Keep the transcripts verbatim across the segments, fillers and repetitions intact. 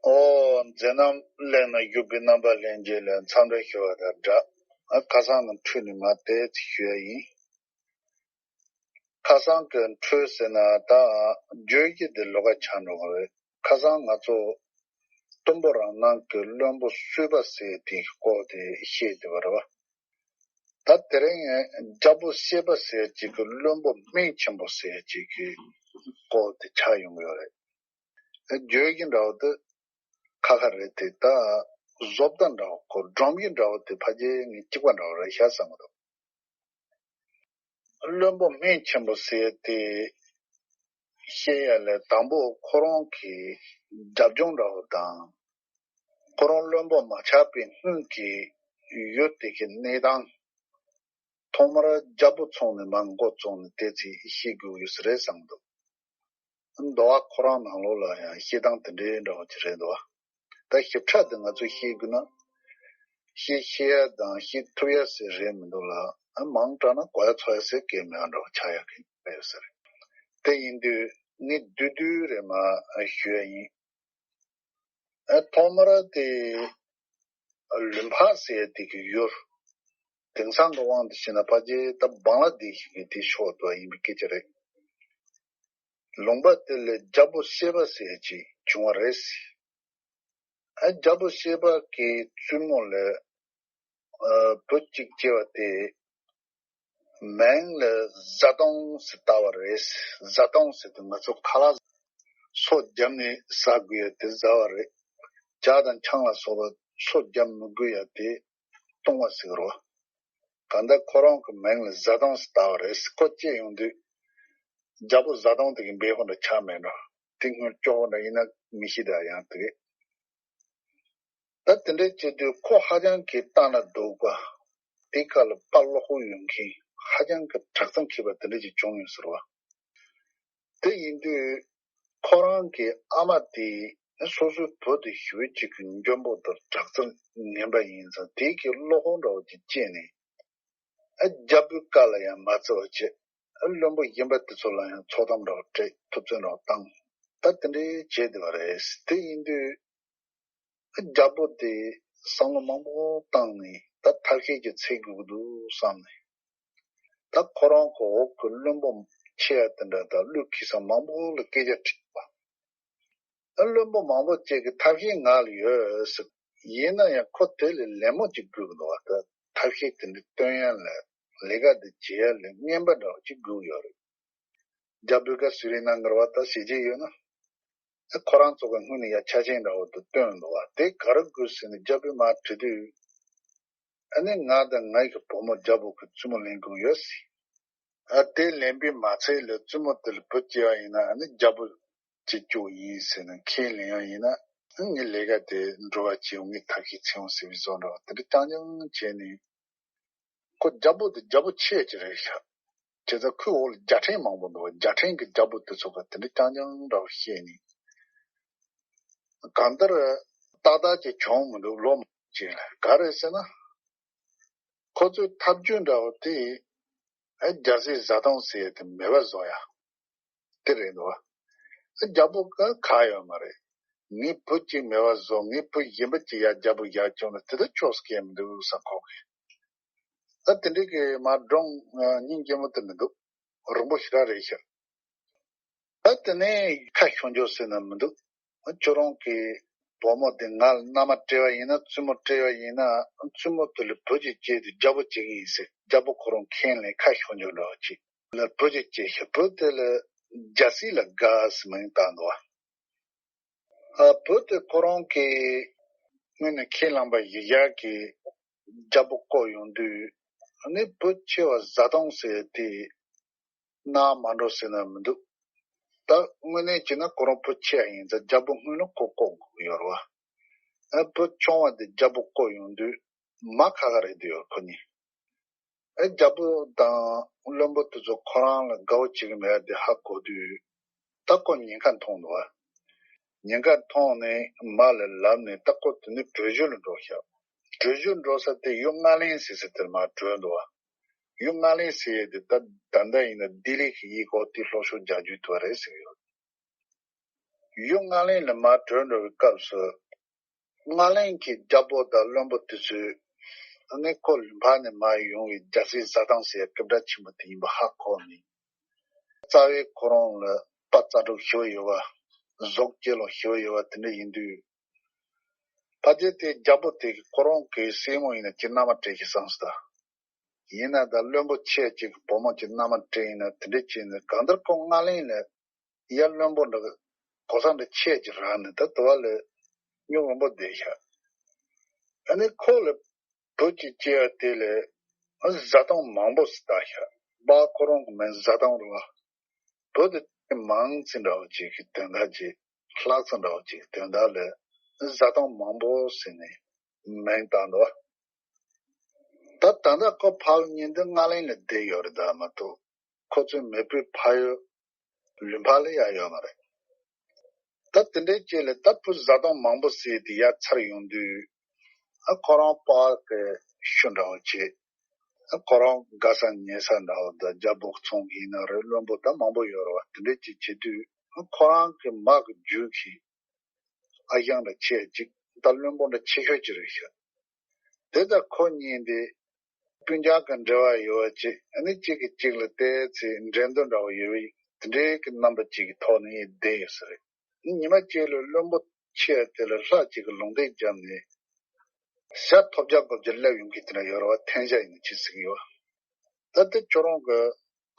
ཨོ། མཛད་རྣམ་གླེང་ན་བཞུགས་པའི་རྣམ་པ་ལྷན་རྒྱས་ལ་འཚམས་འདྲི་ཞུ་བ་དང་སྦྲགས། ཁ་སང་གི་འཕྲོས་ནས་མར་དེ་ཅིག་ཞུ་ཡ་ཡིན། ཁ་སང་གི་འཕྲོས་ཟེར་ན་ད་བརྗོད་གཞི་དེ་ལོགས་ཀ་ཆགས་འགྲོ་གི་རེད། ཁ་སང་ང་ཚོ་སྟོན་པ་རང་སྣང་གི་བློན་པོ་གསུས་པ་ཟེར་དེའི་སྐོར་དེ་བཤད་བསྡད་པ་རེད་བ། ད་དེ་རིང་རྒྱལ་པོ་ཤེས་པ་ཟེར་ཅིག་གི་བློན་པོ་སྨན་ཆེན་པོ་ཟེར་ཅིག་གི་སྐོར་དེ་ཆགས་ཡོང་གི་ཡོད་རེད། བརྗོད་གཞི་འདྲ་བོ་དེ་ཁ་ཁ་རེད་དེ། ད་བཟོ་ལྟ་འདྲ་བོ་ཁོ་སྒྲོམ་གཞི་འདྲ་བོ་དེ་ཕལ་ཆེར་ངས་གཅིག་པ་འདྲ་བོ་རེད་ཤག་བསམ་གི་འདུག་བློན་པོ་སྨན་ཆེན་པོ་ཟེར་དེ་བཤད་ཡ་ལས་དང་པོ་ཁོ་རང་གི་རྒྱབ་ལྗོངས་འདྲ་བོ་དང་། ཁོ་རང་བློན་པོ་མ་ཆགས་པའི་སྔོན་གྱི་ཡུལ་དེ་གི་གནས་སྟངས། ཐོག་མར་རྒྱལ་པོ་ཚུགས་ནས་མར་འགོ་བཙུགས་ནས་དེ་ཚོ་ཤེས་དགོས་ཡོད་ས་རེད་བསམ་འདུག་འདུལ་བ་ཁོ་རང་ནང་ལོགས་ལ་ཡང་བཤད་སྟངས་དེ་འདྲའི་འདྲ་བོ་ཅིག་རེད་འདུག་ད་ཞིབ་ཕྲ་དེ་ང་ཚོས་ཤེས་དགོས་ན། ཤེས་ཤེས་ཡ་དང་ཤེས་ཐུབ་ཡ་ཟེར་རེད་མི་འདུག་ལ། མང་དྲགས་ན་གོ་ཡ་ཚོར་ཡ་ཟེར་སྐད་མེད་ཡ་འདྲ་བོ་ཆགས་ཡ་གི་ཡོད་ས་རེད། དེ་ཡིན་དུས་ངས་བསྡུས་བསྡུས་རེ་མར་ཞུ་ཡ་ཡིན། ཨ། ཐོག་མར་དེ་ལུང་པ་ཟེར་དེ་གི་ཡུལ། དེང་སང་གི་དབང་དུ་བྱས་ན་ཕལ་ཆེར་ད་བང་ལ་དེ་ཞིག་གི་དེ་ཕྱོགས་དུ་ཡིན་པའི་སྐད་ཆ་རེད། ལུང་པ་དེ་ལ་རྒྱལ་པོ་ཤེས་པ་ཟེར་ཅིག་བྱུང་བ་རེད། ཨ། རྒྱལ་པོ་ཤེས་པ་གི་བཙུན་མོ་ལ་ཨ། བུ་གཅིག་སྐྱེས་པ་དེ་མིང་ལ་བཟའ་བཏུང་ཟེར་བཏགས་པ་རེད། བཟའ་བཏུང་ཟེར་དུས་ང་ཚོ་ཁ་ལག་སོ་བརྒྱབ་ནས་ཟ་དགོས་ཡ་དེ་བཟའ་བ་རེད། ཇ་དང་ཆང་ལ་སོགས་པ་སོ་བརྒྱབ་མི་དགོས་ཡ་དེ་བཏུང་བ་ཟེར་རོ། གང་ལྟར་ཁོ་རང་གི་མིང་ལ་བཟའ་བཏུང་ཟེར་བཏགས་པ་རེད། ཁོ་སྐྱེས་ཡོང་དུས་རྒྱལ་པོ་བཟའ་བཏུང་དེ་གི་འབེལ་པོ་འདྲ་ཆགས་མེད་འགྲོ། དེ་སྔོན་སྐྱོ་བོ་འདྲ་ཡིན་ན་མི་ཤེས་ད་ཡང་དེ་གི། ད་དེ་འདྲའི་བྱེད་དུས་ཁོ་ཧ་ཅང་གི་ལྟ་ན་སྡུག་པ། དེ་ཁ་ལ་དཔའ་བློ་ཁོག་ཡོད་མཁན་ཧ་ཅང་གི་དྲག་རྩལ་མཁས་པ་དེ་འདྲ་ཅིག་བྱུང་ཡོད་ཟེར་བ། དེ་ཡིན་དུས་ཁོ་རང་གི་ཨ་མ་དེས་སོ་སོའི་བུ་དེ་ཞེ་པོ་ཅིག་གི་འཇོན་པོ་དང་དྲག་རྩལ་ངན་པ་ཡིན་ཙང་དེ་གི་བློ་ཁོག་འདྲ་བོ་ཅིག་སྐྱེས་ནས། ཨ། རྒྱལ་པོའི་བཀའ་ལ་ཡང་མ་བརྩི་བ་བྱས། ཨ། བློན་པོ་གཞན་པ་དེ་ཚོ་ལ་ཡང་ཚོགས་གཏམ་འདྲ་བོ་སྤྲད། ཐུབ་ཚོད་འདྲ་བོ་བཏང་། ད་དེ་འདྲའི་བྱས་བསྡད་པ་རེད། དེ་ཡིན་དུས་ཨ། རྒྱལ་པོ་དེ་བསམ་བློ་མང་པོ་བཏང་ནས་ད་ཐབས་ཤེས་ཅིག་འཚོལ་དགོས་ཀྱི་འདུག་བསམ་ནས། ད་ཁོ་རང་གི་འོག་གི་བློན་པོ་ཆེ་བ་དེ་འདྲ་དང་བློས་འཁེལ་ས་མང་པོ་ལ་སྐད་ཆ་དྲིས་པ། ཨ། བློན་པོ་མང་པོ་ཅིག་གིས་ཐབས་ཤེས་ང་ལ་ཡོད་ཟེར། ཡིན་ན་ཡང་ཁོ་དེ་ལས་ལད་མོ་ཅིག་དགོས་ཀྱི་འདུག་བ། ད་ཐབས་ཤེས་དེ་འདྲ་སྟོན་ཡ་ལ་ལས་ཀ་དེ་བྱེད་ཡ་ལ་རྔན་པ་འདྲ་བོ་ཅིག་དགོས་ཡོད་རེད། རྒྱལ་པོའི་བཀའ་སུ་རེ་གནང་དགོས་པ་ད་ཞེ་ཅིག་ཡོད་ན། ཨ། ཁོ་རང་ཚོ་གི་སྔུན་ནས་ཡ་ཆ་ཤས་འདྲ་བོ་དེ་སྟོན་འདུག་བ། དེ་ག་རེ་དགོས་ཟེར་ནས་རྒྱལ་པོས་མར་དྲིས་དུས། ཨ་ནི་ང་དང་ངའི་གི་བུ་མོ་རྒྱལ་པོ་གི་བཙུན་མོ་ལེན་དགོས་ཡོད་ཟེར། ཨ། དེ་ལེན་པའི་མ་ཚད་ལ་བཙུན་མོ་དེ་ལ་བུ་སྐྱེས་པ་ཡིན་ན་ཨ་ནི་རྒྱལ་པོ་བྱེད་རྒྱུ་ཡིན་ཟེར་ནས་ཁས་ལེན་ཡ་ཡིན་ན། ཨ། ངའི་ལས་ཀ་དེ་འགྲུབ་པ་བྱེད་ཡོང་། ངའི་ཐབས་ཤེས་འཚོལ་ཡོང་ཟེར་བའི་བཟོ་འདྲ་བ་དེ་འདྲ་རྐྱང་རྐྱང་བྱས་ནས། ཁོ་རྒྱལ་པོ་དེ་རྒྱལ་པོ་ཆེ་ཅིག་རེད་ཤག་བྱས་ཙང་ཁོའི་འོག་ལ་རྒྱལ་ཕྲན་མང་པོ་འདུག་རྒྱལ་ཕྲན་གྱི་རྒྱལ་པོ་དེ་ཚོ་ག་དེ་འདྲ་རྐྱང་རྐྱང་འདྲ་བོ་བཤད་ནས། གང་ལྟར་ཏག་ཏག་ཅིག་བྱུང་མི་འདུག་ལོ་མང་ཅིག་ལ། ག་རེ་ཟེར་ན། ཁོ་ཚོའི་ཐབས་ཇུས་འདྲ་བོ་དེ། ཨ། རྒྱལ་སྲིད་བཟའ་བཏུང་ཟེར་ཡ་དེ་མེད་པ་བཟོ་ཡ་དེ་རེད་འདུག་བ། ཨ། རྒྱལ་པོ་ག་ག་ཡོད་མ་རེད། ངའི་བུ་གཅིག་མེད་པ་བཟོ། ངའི་བུ་གཞན་པ་གཅིག་ཡར་རྒྱལ་པོ་ཡར་བསྐྱོན་ན་དེ་ལྟར་ཆོག་སྐད་མི་འདུག་བསམ་ཁོག་གི། ད་དེ་འདྲའི་གི་མར་སྒྲུང་སྙིང་རྗེ་མོ་དེ་མི་འདུག་རིང་པོ་ཞེ་དྲག་རེད་ཤག་ད་དེ་ནས་ཁ་ཤོར་འགྱོ་ཟེར་ན་མི་འདུག་ཁྱོད་རང་གི་བུ་མོ་དེ་ང་ལ་མནའ་མ་སྤྲད་པ་ཡིན་ན། བཙུན་མོ་སྤྲད་པ་ཡིན་ན། བཙུན་མོ་དེ་ལ་བུ་གཅིག་སྐྱེས་དུས་རྒྱལ་པོ་བྱེད་ཀྱི་ཡིན་ཟེར། རྒྱལ་པོ་ཁོ་རང་ཁས་ལེན། ཁ་ཤོར་འགྱོ་འདྲ་བ་ཅིག་ལ་བུ་གཅིག་སྐྱེས་ཤག་བུ་དེ་ལ་རྒྱལ་སྲིད་ལ་དགའ་ཟེར་མིང་བཏགས་འདུག་བ། ཨ། བུ་དེ་ཁོ་རང་གི་སྔོན་ནས་ཁས་བླངས་པ་ཡིན་ཡག་གི་རྒྱལ་པོ་བསྐོས་ཡོང་དུས། ཨ་ནི་བུ་ཆེ་བ་བཟའ་བཏུང་ཟེར་དེ་གནང་མ་འགྲོ་ཟེར་ན་མི་འདུག་ད་དངོས་གནས་བྱས་ན་ཁོ་རང་བུ་ཆེ་བ་ཡིན་ཙང་རྒྱལ་པོ་སྔོན་ལ་ཁོ་བསྐོ་དགོས་ཀྱི་ཡོད་རེད་བ། ཨ། བུ་ཆུང་བ་དེ་རྒྱལ་པོ་བསྐོས་ཡོང་དུས་མ་ཁ་ཁ་རེད་འདུག་ཡོད་ཁོ་གཉིས། ཨེ། རྒྱལ་པོ་དང་བློན་པོ་དེ་ཚོ་ཁོ་རང་ལ་དགའ་བོ་བྱེད་ཀྱི་མེད་དེ་ཧ་གོ་དུས། ད་ཁོ་ཉེན་ཁ་མཐོང་འདུག་བ། ཉེན་ཁ་མཐོང་ནས་མ་ལ་ལབ་ནས་ད་ཁོ་དེ་ནས་བྲོས་བྱོལ་ལ་འགྲོ་ཤག་བྲོས་བྱོལ་འགྲོ་ས་དེ་ཡུལ་རྔ་གླིང་ཟེར་ས་དེར་མར་བྲོས་འདུག་བ། ཡུལ་རྔ་གླིང་ཟེར་ཡས་དེ་ད་ད་ལྟ་ཡིན་ན་ལྡི་ལི་གི་གཡས་སྐོར་དེ་ལྷོ་ཕྱོགས་རྒྱ་རྒྱུད་དུ་བ་རེད་ཟེར་གྱི་ཡོད། ཡུལ་ལྔ་ལན་ལ་མར་བྲོས་འགྲོ་བའི་སྐབས་སུ། ལྔ་ལན་གྱི་རྒྱལ་པོ་དང་བློན་པོ་དེ་ཚོས་ཨ་ནི་ཁོ་ལུང་པ་ནས་མར་ཡོང་བའི་རྒྱལ་སྲས་བཟའ་ཟླ་ཟེར་ཡ་སྐད་གྲགས་ཆེན་པོ་དེ་ཡིན་པ་ཧ་གོ་ནས། རྩ་བའི་ཁོ་རང་ལ་དཔའ་རྩལ་སྤྲུགས་ཞེ་པོ་ཡོད་པ། གཟུགས་སྐྱེ་ལོ་ཞེ་པོ་ཡོད་པ་དེ་འདྲ་ཡིན་དུས། ཕལ་ཆེར་དེ་རྒྱལ་པོ་དེ་གིས་ཁོ་རང་གི་སྲས་མོ་ཡིན་ན་ཁྱེད་མནའ་མ་སྤྲད་ཀྱི་བསམ་སོང་ད། ཡིན་ན་ད་བློན་པོ་ཆེ་གཅིག་གི་བུ་མོ་གཅིག་མནའ་མ་སྤྲད་ཡིན་ན་དེ་འདྲ་བྱས་ནས་གང་ལྟར་ཁོ་ལྔ་ལན་ལ་ཡར་བློན་པོ་འདྲ་གི་གོ་ས་འདྲ་ཆེ་གཅིག་རག་ནས་ད་དུ་བ་ལ་སྨྱུག་རིང་པོ་བསྡད་ཤག་ཨ་ནི་ཁོ་ལ་བུ་གཅིག་སྐྱེས་པ་དེ་ལ་བཟའ་བཏུང་མང་པོ་ཞིག་བཏགས་ཤག་པ་ཁོ་རང་གི་མིང་བཟའ་བཏུང་རེད་བ། བུ་དེ་མང་ཙི་འདྲ་བོ་ཅིག་གི་དོན་དག་ཅིག་ལྷག་ཙི་འདྲ་བོ་ཅིག་གི་དོན་དག་ལ་བཟའ་བཏུང་མང་པོ་ཟེར་ནས་མིང་བཏགས་འདུག་ད་ད་ལྟ་ཁོ་ཕ་ཡུལ་གཉིས་འདི་ལྔ་ལན་ལ་བསྡད་ཡོད་རེད་ད་མ་གཏོགས་ཁོ་ཚོའི་མེས་པོའི་ཕ་ཡུལ་ལུང་པ་ལ་ཡར་ཡོད་མ་རེད། ད་དེ་འདྲའི་རྗེས་ལ་ད་བུ་བཟའ་བཏུང་མང་པོ་ཟེར་དེ་ཡར་ཚར་ཡོང་དུས། ཨ་ཁོ་རང་པར་གི་ཤུ་འདྲ་བོ་བྱེད། ཨ་ཁོ་རང་དགའ་ས་ཉེ་ས་འདྲ་བོ་དང་རྒྱལ་པོ་ཚོང་གི་ཡིན་ན་རེད་བློན་པོ་ད་མང་པོ་ཡོད་རེད་བ་དེ་འདྲའི་ཅིག་བྱེད་དུས། ཨ་ཁོ་རང་གི་མ་གི་རྒྱུད་ཀྱི་ཨ་ཞང་འདྲ་ཆེ་ཅིག་ད་བློན་པོ་འདྲ་ཆེ་ཤོས་ཅིག་རེད་ཤག་དེ་ལྟར་ཁོ་གཉིས་འདི་སྤུན་ཀྱག་གི་འབྲེལ་བ་ཡོད་པ་ཅིག་ཨ་ནི་གཅིག་གིས་གཅིག་ལ་བལྟས་ཚེ་འགྲན་བསྡུར་འདྲ་བོ་ཡོད་པའི་དེ་འདྲའི་གི་རྣམ་པ་ཅིག་གི་ཐོག་ནས་བསྡད་ཡོད་ས་རེད། ཉི་མ་གཅིག་ལ་བློན་པོ་ཆེ་དེ་ལ་ལྷ་གཅིག་གིས་ལུང་བསྟན་བརྒྱབ་ནས་ཞྭ་ཐོབ་རྒྱག་དགོས་རྒྱུ་སླེབས་ཡོང་གི་དེ་འདྲ་ཡོད་རེད་བ། འཐེན་ཞྭ་ཡིན་ན་ཅི་ཟེར་གི་ཡོད། ད་དེ་ཁྱོད་རང་གི་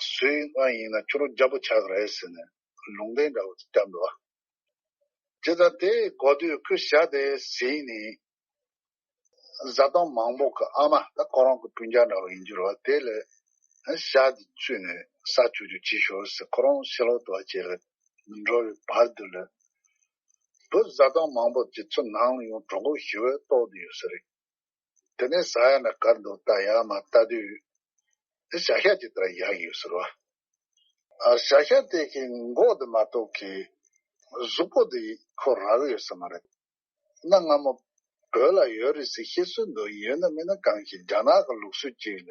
བཟོས་པ་ཡིན་ན་ཁྱོད་རང་རྒྱལ་པོ་ཆགས་ཀྱི་རེད་ཟེར་ནས་ལུང་བསྟན་འདྲ་བོ་བརྒྱབ་འདུག་བ། ཇི་ལྟར་དེའི་གོ་དུས་ཁོས་ཞྭ་དེ་ཟིན་ནས་བཟའ་བཏུང་མང་པོ་གི་ཨ་མ་ད་ཁོ་རང་གི་སྤུན་ཀྱག་འདྲ་བོ་ཡིན་རྒྱུ་རེད་བ། དེ་ལ་ཞྭ་དེ་བཙོས་ནས་ཟ་བཅུག་རྒྱུ་བྱས་ཤོག་ཟེར། ཁོ་རང་ཕྱི་ལོགས་དུ་བ་བྱས་ལ་འགྲོ་བའི་བར་དུ་ལ་བུ་བཟའ་བཏུང་མང་པོ་དེ་ཚོ་ནང་ལ་ཡོང་གྲོད་ཁོག་ཞེ་པོ་ལྟོགས་བསྡད་ཡོད་ས་རེད། དེ་ནས་ཟ་ཡ་ན་གར་འདུག་ལྟ་ཡ་མ་ལྟ་དུས། ཨེ་ཞྭ་ཤ་ཅིག་དེར་ཡག་ཡོད་ཟེར་བ། ཨ་ཞྭ་ཤ་དེ་གི་མགོ་དེ་མ་གཏོགས་ཀྱི་གཟུགས་པོ་དེ་ཁོ་རག་གི་ཡོད་ས་མ་རེད། གནའ་སྔ་མོ་བོད་ལ་ཡོད་རེད་ཟེར་བཤད་སྲོལ་འདུག་ཡོད་ན་མེད་ན་གང་ཞིག་རྒྱ་ནག་གི་ལུགས་སྲོལ་ཅིག་ལ།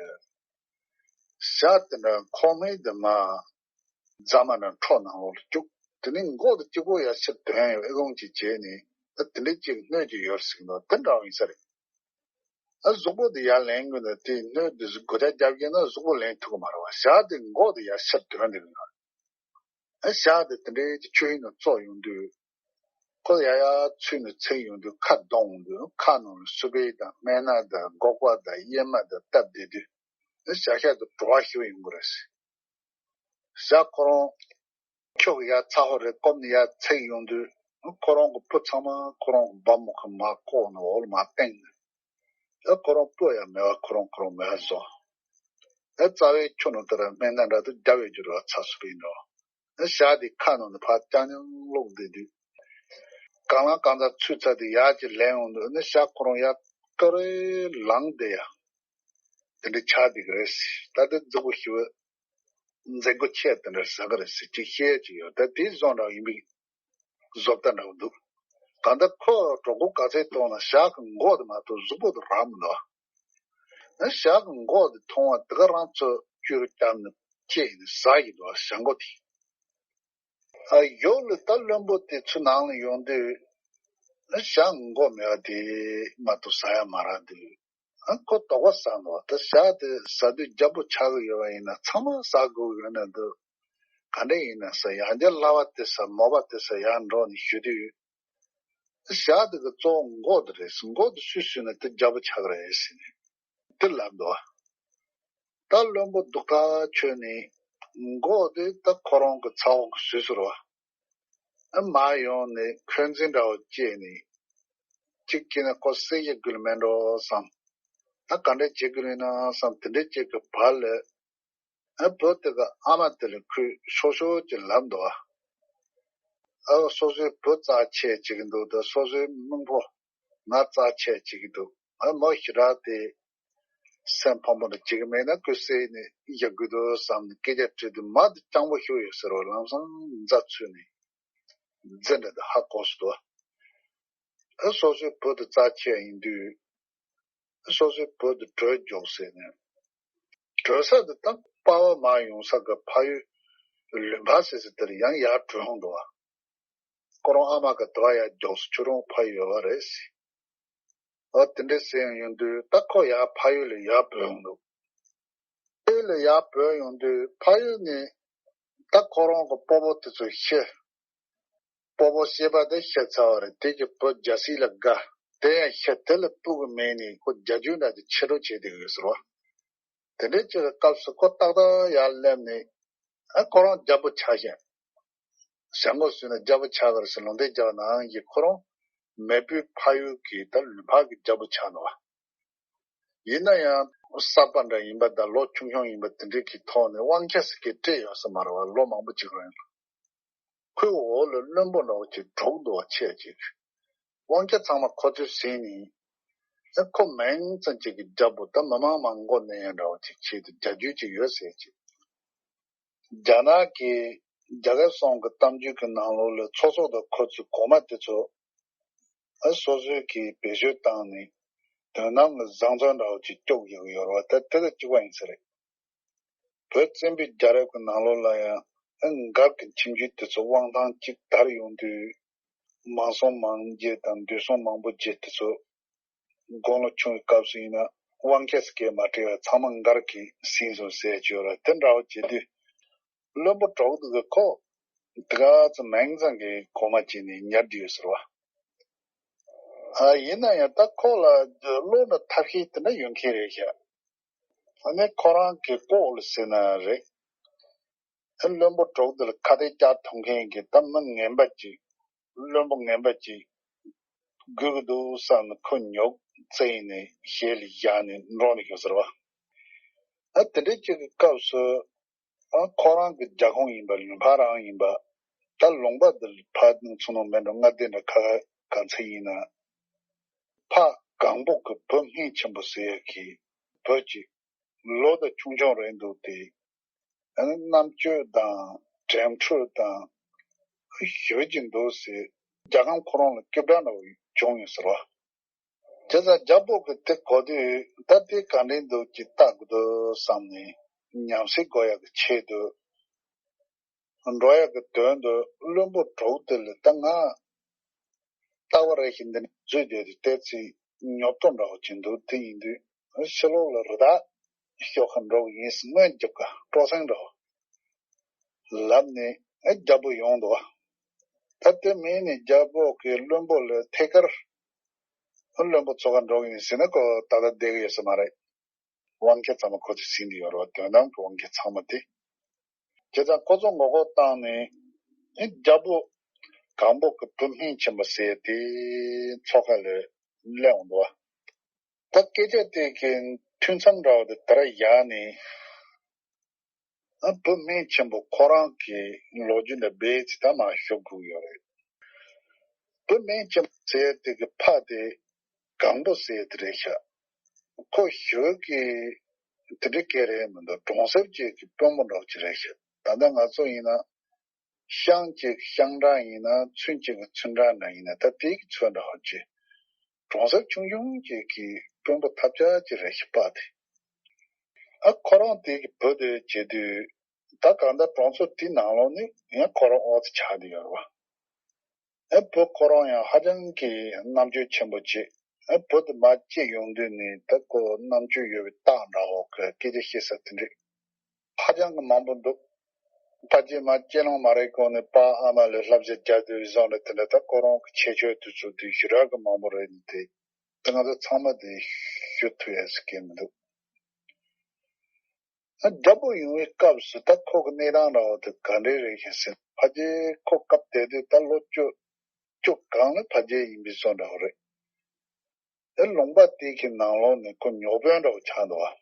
ཞྭ་དེ་འདྲ་ཁོག་སྨད་དེ་མ་རྫ་མ་ནང་ཁྲོ་ནང་ལོགས་ལ་བཅུག་དེ་ནས་མགོ་དེ་གཅིག་པོ་ཡར་ཕྱིར་དོན་ཡོད་ཨེ་ལོང་ཅིག་བྱས་ནས་ཨ་དེ་འདྲ་ཅིག་སྣོད་ཅིག་ཡོད་ཟེར་གི་འདུག་དེ་འདྲ་བ་ཡིན་ས་རེད། ཨ་གཟུགས་པོ་དེ་ཡར་ལེན་དགོས་ན་དེའི་སྣོད་དེ་སྒོ་ལྕགས་རྒྱབ་ཀྱི་ན་གཟུགས་པོ་ལེན་ཐུབ་ཀྱི་མ་རེད་བ། ཞྭ་དེ་མགོ་དེ་ཡར་ཕྱིར་དོན་དེ་གི་ཡོད། ཨ་ཞྭ་དེ་དེ་འདྲའི་ཆུ་ཡིན་ན་བཙོག་ཡོང་དུས། ཁོ་ཡ་ཡ་ཚུད་ནས་ཚིག་ཡོང་དུས་ཁ་གདོང་འོང་དུས་ཁ་ནང་ལ་སུ་པའི་དང་སྨན་སྣ་དང་སྒོག་པ་དང་གཡེར་མ་དང་བཏབ་བསྡད་དུས། ཨ་ཞྭ་ཤ་དེ་བྲོ་བ་ཞིག་ཡོང་གི་རེད། ཞྭ་ཁོ་རང་ཁྱོ་གི་ཡ་ཚ་ཧོ་རེ་སྐོམ་ནས་ཡ་ཚིག་ཡོང་དུས། ཁོ་རང་གི་བུ་ཚང་མ་ཁོ་རང་གི་འབབ་མོ་གི་མ་ལྐོག་ནས་འོག་ལ་མ་བཏིང་ནས། ཨེ་ཁོ་རང་སྤོ་ཡ་མེད་པ་ཁོ་རང་ཁོ་རང་མེད་པ་བཟོ། ཨེ་རྩ་བའི་ཆུ་ནང་དེར་སྨན་སྣ་འདྲ་དུ་རྒྱབ་ཡོད་རྒྱུ་རེད་བ། ཚ་སུ་པའི་འགྲོ། ཨེ་ཞྭ་དེ་ཁ་ནང་ནས་ཕར་རྐྱང་རྐྱང་སློག་བསྡད་དུས། གང་ལ་གང་འཚམ་ཚུད་ཚར་དུས་ཡར་གྱི་ལེན་འོང་དུས་ཨེ་ཞྭ་ཁོ་རང་ཡར་ཀ་རེ་ལངས་བསྡད་ཡ། དེ་འདྲ་ཆགས་བསྡད་ཀྱི་རེད། ད་ལྟ་རྫིག་པོ་ཞིག་མཛད་སྒོ་ཆེ་དེ་འདྲ་ཟ་གི་རེད་ཟེར་ཅིག་བཤད་ཀྱི་ཡོད། ད་དེ་བཟོ་འདྲ་ཡིན་པའི་བཟོ་ལྟ་འདྲ་བོ་འདུག་གང་ལྟར་ཁོ་གྲོད་ཁོག་ག་ཚད་ལྟོགས་ན་ཞྭ་གི་མགོ་དེ་མ་གཏོགས་གཟུགས་པོ་དེ་རག་མི་འདུག་ཨ་ཞྭ་གི་མགོ་དེ་མཐོང་བ་དེ་ག་རང་ཚོ་བཅུ་རུ་བརྒྱབ་ནས་བཅད་ནས་ཟ་ཡི་འདུག་ཞྭ་མགོ་དེ། ཨ་ཡོག་ལ་ད་བློན་པོ་དེ་ཚོ་ནང་ལ་ཡོང་དུས། ཨ་ཞྭ་མགོ་མེད་པ་དེ་མ་གཏོགས་ཟ་ཡ་མ་རག་དུས། ཨ་ཁོ་དོགས་པ་ཟ་འདུག་ད་ཞྭ་དེ་ཟ་དུས་རྒྱལ་པོ་ཆགས་ཀྱི་ཡོད་པ་ཡིན་ན་ཚང་མ་ཟ་དགོས་ཀྱི་ཡོད་ན་འདུག་ག་འདྲ་ཡིན་ན་ཟེར་ཡང་བསྐྱར་ལྭ་བ་དེ་ཟེར་མོ་པ་དེ་ཟེར་ཡར་འགྲོ་ནས་ཞུ་དུས། ཞྭ་དེ་གི་གཙོ་བོ་མགོ་དེ་རེད། མགོ་དེ་སུས་ཟོས་ན་དེ་རྒྱལ་པོ་ཆགས་ཀྱི་རེད་ཟེར་ནས་དེ་ལབ་འདུག་ད་བློན་པོ་སྡུག་ཐག་ཆོད་ནས་མགོ་དེ་ད་ཁོ་རང་གི་ཚ་བོ་གིས་ཟོས་ཟེར་བ། ཨ་མར་ཡོང་ནས་འཁོན་འཛིན་འདྲ་བོ་སྐྱེས་ནས། གཅིག་སྐྱེས་ན་ཁོ་བསད་ཡ་དགོས་མེད་འགྲོ་བསམ། ད་ག་འདྲ་བྱེད་དགོས་རེད་ན་བསམ་དེ་འདྲ་བྱེད་ཀྱི་བར་ལ། ཨ་བུ་དེ་གི་ཨ་མ་དེ་ལ་ཁོས་ཤོག་ཤོག་ཅིག་ལབ་འདུག་ཨ་སོ་སོའི་བུ་རྩ་ཆེ་བྱེད་ཀྱི་འདུག་ད་སོ་སོའི་སྨིན་ཕོ་ང་རྩ་ཆེ་བྱེད་ཀྱི་འདུག་ཨ་མོ་ཞེ་དྲག་དེ་སེམས་ཕམ་པོ་འདྲ་བྱེད་ཀྱི་མེད་ན་ཁོས་བསད་ནས་བཞག་དགོས་འདུག་བསམ་ནས་སྐད་ཆ་དྲིས་དུས་མ་དེ་སྤྱང་པོ་ཤོར་ཡོད་ཟེར་བ་ལམ་སང་རྫ་ཚུད་ནས་རྫི་འདྲ་དེ་ཧ་གོ་སོང་འདུག་ཨ་སོ་སོའི་བུ་དེ་རྩ་ཆེ་ཡིན་དུས། སོ་སོའི་བུ་དེ་བྲོས་འཇོག་ཟེར་ནས། བྲོས་ས་དེ་ད་པ་ཕ་མ་ཡོང་ས་གི་ཕ་ཡུལ་ལུང་པ་ཟེར་ས་དེར་ཡང་ཡར་བྲོས་འོང་འདུག་བ། ཁོ་རང་ཨ་མ་གི་དུ་བ་ཡར་མགྱོགས་སུ་ཁྱོད་རང་ཕ་ཡུལ་ཡོད་པ་རེད་ཟེར། ཨོ་དེ་འདྲས་ཟེར་ཡོང་དུས་ད་ཁོ་ཡར་ཕ་ཡུལ་ལ་ཡར་བུད་ཡོང་འདུག་ཕ་ཡུལ་ལ་ཡར་བུད་ཡོང་དུས་ཕ་ཡུལ་ནས་ད་ཁོ་རང་གི་སྤོ་བོ་དེ་ཚོ་ཤི། སྤོ་བོ་ཤི་བ་དེ་ཤི་ཚར་བ་རེད། དེ་གི་བུ་རྒྱལ་སྲས་ལ་དགའ། དེ་ཡང་ཤི། དེ་ལ་སྤུ་གུ་མེད་ནས་ཁོ་རྒྱལ་རྒྱུད་འདྲ་དེ་ཕྱི་དྲོ་བྱས་བསྡད་ཡོད་ཟེར་བ། དེ་འདྲའི་ཅིག་གི་སྐབས་སུ་ཁོ་ཏག་ཏག་ཡར་སླེབས་ནས་ཨ་ཁོ་རང་རྒྱལ་པོ་ཆགས་ཤིང་། བྱ་དངོས་བཟོས་ནས་རྒྱལ་པོ་ཆགས་པར་ཟེར་ལུང་བསྟན་རྒྱག་ནའང་གི་ཁོ་རང་མེས་པོའི་ཕ་ཡུལ་གྱི་ད་ལུང་པ་གི་རྒྱལ་པོ་ཆགས་འདུག་བ། ཡིན་ན་ཡང་གསར་པ་འདྲ་ཡིན་པ་དང་ལོ་ཆུང་ཆུང་ཡིན་པ་དེ་འདྲའི་གི་ཐོག་ནས་དབང་ཆ་ཟེར་གི་སྤྲད་ཡོད་ས་མ་རེད་བ། ལོ་མང་པོ་ཅིག་རིང་ལ། ཁོའི་འོག་ལ་བློན་པོ་འདྲ་བོ་ཅིག་འགྲོ་གི་འདུག་བ། ཆེ་ཅིག་དབང་ཆ་ཚང་མ་ཁོ་ཚོས་ཟིན་ནས། ཨེ་ཁོ་མིང་ཙམ་ཅིག་གི་རྒྱལ་པོ་ད་མི་མང་མང་མགོ་ནས་ཡང་འདྲ་བོ་ཅིག་བྱས་ཏེ་རྒྱལ་རྒྱུད་ཅིག་ཡོད་ཟེར་ཅིག་རྒྱ་ནག་གི་རྒྱ་གར་གསུམ་གྱི་གཏམ་རྒྱུད་ཀྱི་ནང་ལོགས་ལ་ཚོགས་གཙོ་དང་ཁོ་ཚོའི་གོང་མ་དེ་ཚོ་ཨ་སོ་སོའི་གི་བེད་སྤྱོད་བཏང་ནས་དོན་དམ་ལ་བཟང་བཙོན་འདྲ་བོ་ཅིག་སྐྱོབ་ཡོད་ཡོད་རེད་བ། ད་དེ་ལ་གཅིག་པ་ཡིན་ས་རེད། བོད་བཙན་པོའི་རྒྱལ་རབས་ཀྱི་ནང་ལོགས་ལ་ཡང་ཨ་མགར་གྱི་ཁྱིམ་རྒྱུད་དེ་ཚོ་དབང་ཐང་གཅིག་དར་ཡོང་དུས་མང་སྲོང་མང་རྒྱས་དང་འདུས་སྲོང་མང་པོ་རྒྱས་དེ་ཚོ། དགུང་ལོ་ཆུང་བའི་སྐབས་སུ་ཡིན་ན་དབང་ཆ་སྐད་མ་སྤྲད་པར་ཚང་མ་མགར་གྱིས་ཟིན་སོང་ཟེར་གྱི་ཡོད་རེད། དེ་འདྲ་བོ་བྱེད་དུས་བློན་པོ་གྲོགས་འདུག་གི་ཁོ་དེ་ག་ཚོད་མིང་ཙམ་གྱི་གོང་མ་བྱས་ནས་ཉར་བསྡད་ཡོད་ཟེར་བ། ཨ་ཡིན་ན་ཡང་ད་ཁོ་ལ་བློ་ན་ཐབས་ཤེས་དེ་འདྲ་ཡོད་མཁན་རེད་ཤག་ཨ་ནི་ཁོ་རང་གི་ལྐོག་ལ་ཟེར་ན་རེད། ཨ་བློན་པོ་གྲོགས་འདི་ལ་ཁ་གཏད་བཅག་ཐུབ་མཁན་གྱི་ད་མི་ངན་པ་ཅིག་བློན་པོ་ངན་པ་ཅིག་དགོས་ཀྱི་འདུག་བསམ་ནས་ཁོ་ཉོབ་རྩེས་ནས་ཞལ་ལ་བཞག་ནས་འགྲོ་ནས་ཡོད་ཟེར་བ། ཨ་དེ་འདྲའི་ཅིག་གི་སྐབས་སུ་ཨ་ཁོ་རང་གི་རྒྱབ་ཁུངས་ཡིན་པ་ལུང་པ་རང་ཡིན་པ་ད་ལུང་པ་འདི་ལ་ཕར་ནང་ཚུར་ནང་མེད་འགྲོ་ལྔ་སྡེ་འདྲ་ཁ་ཁ་གང་ཚེ་ཡིན་ན་ཕ་གང་པོ་གི་བུ་སྨན་ཆེན་པོ་ཟེར་ཡ་གི་བུ་ཅིག་ལོ་ད་ཆུང་ཆུང་རེད་འདུག་སྟེ། ཨ་ནི་རྣམ་དཔྱོད་དང་དྲན་འཕྲུལ་དང་ཞེ་པོ་ཅིག་འདུག་ཟེར་རྒྱལ་ཁམས་ཁོ་རང་ལ་སྐྱིད་སྒྲ་འདྲ་བོ་བྱུང་ཡོད་ཟེར་བ། བྱས་ཙང་རྒྱལ་པོ་གིས་དེ་གོ་དུས་ད་དེ་ག་འདྲ་འདུག་ཅིག་བལྟ་དགོས་འདུག་བསམ་ནས་ཉམས་སད་དགོས་ཡག་གི་ཆེད་དུ་འགྲོ་ཡག་གི་དོན་དུ་བློན་པོ་གྲོགས་དེ་ལ་ད་ང་རྟག་པ་རེ་བཞིན་འདི་ནས་འཛུལ་བསྡད་དུས་ཏོག་ཙམ་ཉོབ་ཏོ་འདྲ་བོ་ཅིག་འདུག་དེ་ཡིན་དུས་ཕྱི་ལོགས་ལ་རི་དྭགས་ཤོག་ཁ་འགྲོ་གི་ཡིན་ཟེར་སྔོན་འཇུག་ག་སྤྲོ་སེང་འདྲ་བོ་ལབ་ནས་ཨ་རྒྱལ་པོ་ཡོང་འདུག་ད་དེ་མིན་ནས་རྒྱལ་པོ་གིས་བློན་པོ་ལ་ཐད་ཀར་བློན་པོ་ཚོགས་ཁ་འགྲོ་གི་ཡིན་ཟེར་ན་ཁོ་ད་ལྟ་བསྡད་གི་ཡོད་ས་མ་རེད། དབང་ཆ་ཚང་མ་ཁོ་ཚོས་ཟིན་གི་ཡོད་རེད་བ། དོན་དམ་གྱི་དབང་ཆ་ཚང་མ་དེ། བྱས་ཙང་ཁོ་ཚོ་ངོ་རྒོལ་བཏང་ནས་ཨེ་རྒྱལ་པོ་གང་པོ་གི་བུ་སྨན་ཆེན་པོ་ཟེར་དེ་ཚོགས་ཁ་ལ་སླེབས་འོང་འདུག་བ། ད་སྐད་ཆ་དེ་གི་ཐུན་མཚམས་འདྲ་བ་དེ་དེ་ར་བཞག་ནས་ཨ་བུ་སྨན་ཆེན་པོ་ཁོ་རང་གི་ལོ་རྒྱུས་འདྲ་རྦད་ཅིག་ད་མར་ཞུ་དགོས་ཡོད་རེད། བུ་སྨན་ཆེན་པོ་ཟེར་དེ་གི་ཕ་དེ་གང་པོ་ཟེར་དེ་རེད་ཤག་ཁོ་ཞོལ་གྱི་དེ་འདྲའི་སྐད་རེད་མི་འདུག་གྲོང་གསེབ་ཅིག་གི་དཔོན་པོ་འདྲ་བོ་ཅིག་རེད་ཤག་ད་ལྟ་ང་ཚོ་ཡིན་ན་ཤང་གཅིག་ཤང་ཀྲང་ཡིན་ན་ཚུན་གཅིག་གི་ཚུན་ཀྲང་འདྲ་ཡིན་ན་ད་དེ་གི་ཚོད་འདྲ་བོ་ཅིག་གྲོང་གསེབ་ཆུང་ཆུང་ཅིག་གི་དཔོན་པོ་ཐབས་ཆག་ཅིག་རེད་ཤག་པ་དེ། ཨ་ཁོ་རང་དེ་གི་བུ་དེ་བྱེད་དུས་ད་གང་ལྟར་གྲོང་ཚོ་དེའི་ནང་ལོགས་ནས་ཡང་ཁོ་རང་ཨོ་ཙི་ཆགས་བསྡད་ཡོད་རེད་བ། ཨེ་བུ་ཁོ་རང་ཡང་ཧ་ཅང་གི་རྣམ་དཔྱོད་ཆེན་པོ་བྱེད། ཨེ་བུ་དེ་མར་སྐྱེས་ཡོང་དུས་ནས་ད་ཁོ་རྣམ་དཔྱོད་ཡོད་པའི་རྟགས་འདྲ་བོ་གི་སྐད་ཆ་བཤད་ས་དེ་འདྲས་ཧ་ཅང་གི་མང་པོ་འདུག་ཕ་རྗེས་མ་སྐྱེས་ལོང་མ་རེད་གོང་ནས་པཱ་ཨ་མ་ལ་བསླབ་བྱ་རྒྱག་དུས་བཟོ་འདྲ་དེ་འདྲ་ད་ཁོ་རང་གི་ཁྱད་ཆོས་དེ་ཚོ་དེ་ཞེ་དྲག་གི་མང་པོ་རེད་དེ། དེ་ང་ཚོ་ཚང་མ་དེ་ཞུ་ཐུབ་ཡ་ཟེར་གི་མི་འདུག་ཨ་རྒྱལ་པོ་ཡོང་བའི་སྐབས་སུ་ད་ཁོ་གི་གནས་སྟངས་འདྲ་བོ་དེ་ག་འདྲས་རེད་ཤག་ཟེར་ན་ཕ་རྗེས་ཁོ་སྐབས་དེ་དུས་ད་ལོ་བཅུ་བཅུ་གང་ལ་ཕ་རྗེས་ཡིན་པའི་བཟོ་འདྲ་བོ་རེད། ཨེ་ལུང་པ་དེ་གི་ནང་ལོགས་ནས་ཁོ་ཉོ་དཔོན་འདྲ་བོ་ཆགས་འདུག་བ།